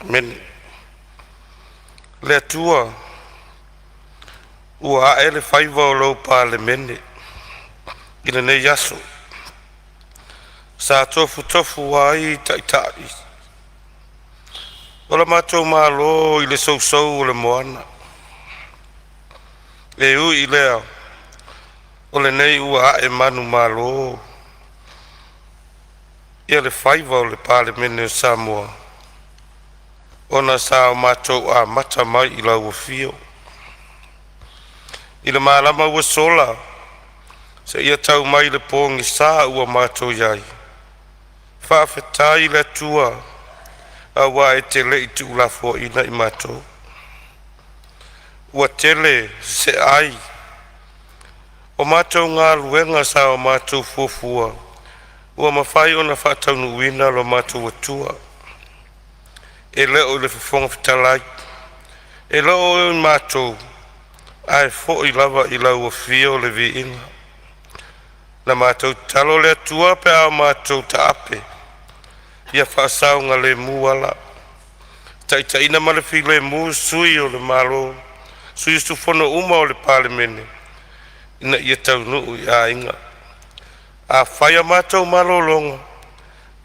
Amene. Le Atua, ua ae le faiva o lou Palemene i lenei aso sa tofutofu ai Taitai o le matou Malo i le sousou o le moana. E ui i lea, o lenei ua ae manumalo ia le faiva o le Palemene o Samoa ona sa o matou amata mai i lau afio i le malama ua sola seia tau mai i le pogisa ua matou i ai. Faafetai i le Atua aua e te le i tuulafoaina i matou. Ua tele seseai o matou galuega sa o matou fuafua ua mafai ona faataunuuina lo matou Atua. E le o i le Fofoga Fetalai, e le o i matou, ae foi lava i lau afio le viiga. Na matou tatalo i le Atua pe a matou taape, ia faasaogalemu ala, taitaiina ma le filemu sui o le Malo, sui usufono uma o le Palemene ina ia taunuu i aiga. A fai a matou malologa,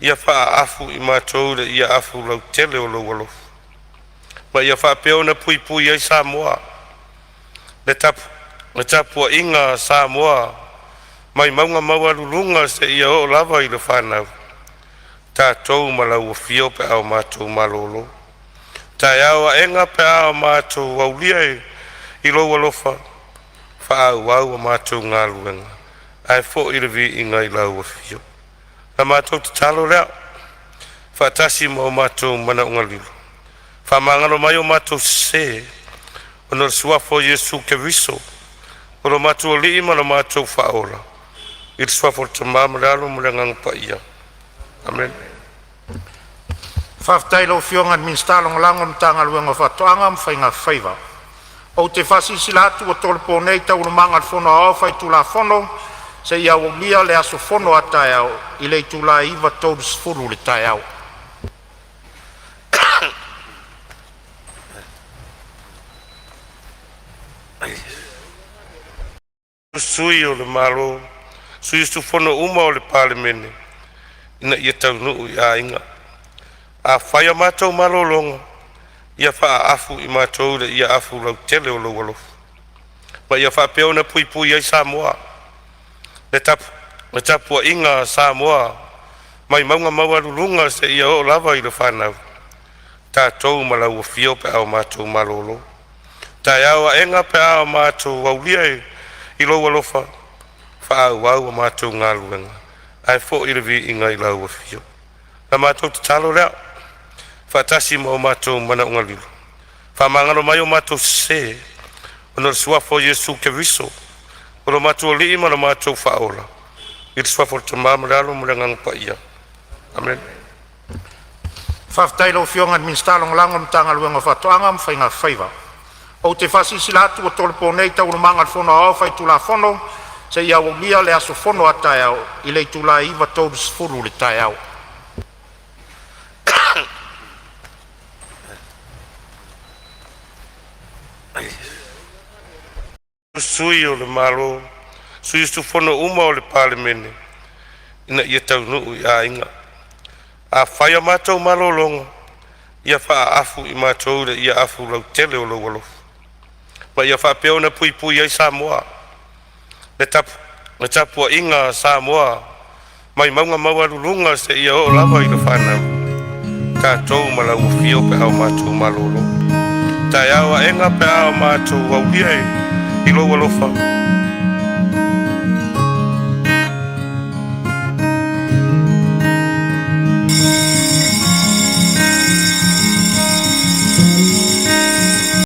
ia faaafu i matou le iaafu lautele o lou alofa, ma ia faapea ona puipui ai Samoa. Le tapuaiga a Samoa. mai mauga maualuluga seia oo lava i le fanau, tatou ma lau afio pe a o matou malolo. Taeao aena pe a o matou aulia i lou alofa, faaauau a matou galuega ae foi le viiga i lau Afio. La matou tatalo lea, faatasi ma o matou manaoga lilo, faamagalo mai o matou sese, ona o le suafa o Iesu Keriso o lo matou Alii ma lo matou Faaola, i le suafa o le Tama ma le Alo ma le Agaga Paia. Amene. Faafetai i lau Afioga i le Minisita Lagolago o le Matagaluega o Faatoaga ma Faiga Faiva. Ou te faasilasila atu ua tolopo nei Taualumaga a le Fono Aoao Faitulafono seia aulia le aso fono a taeao i le itula e 9:30 i le taeao. Sui o le Malo, sui usufono uma o le Palemene ina ia taunuu i aiga. A fai a matou malologa, ia faaafu i matou i le iaafu lautele o lou alofa, ma ia faapea ona puipui ai Samoa. Le tapuaiga a Samoa mai mauga maualuluga seia oo lava i le fanau, tatou ma lau afio pe a o matou malolo. Taeao aena pe a o matou aulia i lou alofa, faaauau a matou galuega ae foi le viiga i lau Afio. La matou tatalo lea, faatasi ma o matou manaoga lilo, faamagalo mai o matou sese, ona o le suafa o Iesu Keriso o lo matou Alii ma lo matou Faaola, i le suafa o le Tama ma le Alo ma le Agaga Paia. Amene. Faafetai i lau Afioga i le Minisita Lagolago o le Matagaluega o Faatoaga ma Faiga Faiva. Ou te faasilasila atu ua tolopo nei Taualumaga a le Fono Aoao Faitulafono seia aulia le aso fono a taeao i le itula e 9:30 i le taeao. Sui o le Malo, sui usufono uma o le Palemene ina ia taunuu i aiga. A fai a matou malologa, ia faaafu i matou le iaafu lautele o lou alofa, ma ia faapea ona puipui ai Samoa. Le tapuaiga a Samoa mai mauga maualuluga seia oo lava i le fanau, tatou ma lau afio pe a o matou malolo. Taeao aena pe a o matou aulia i lou alofa,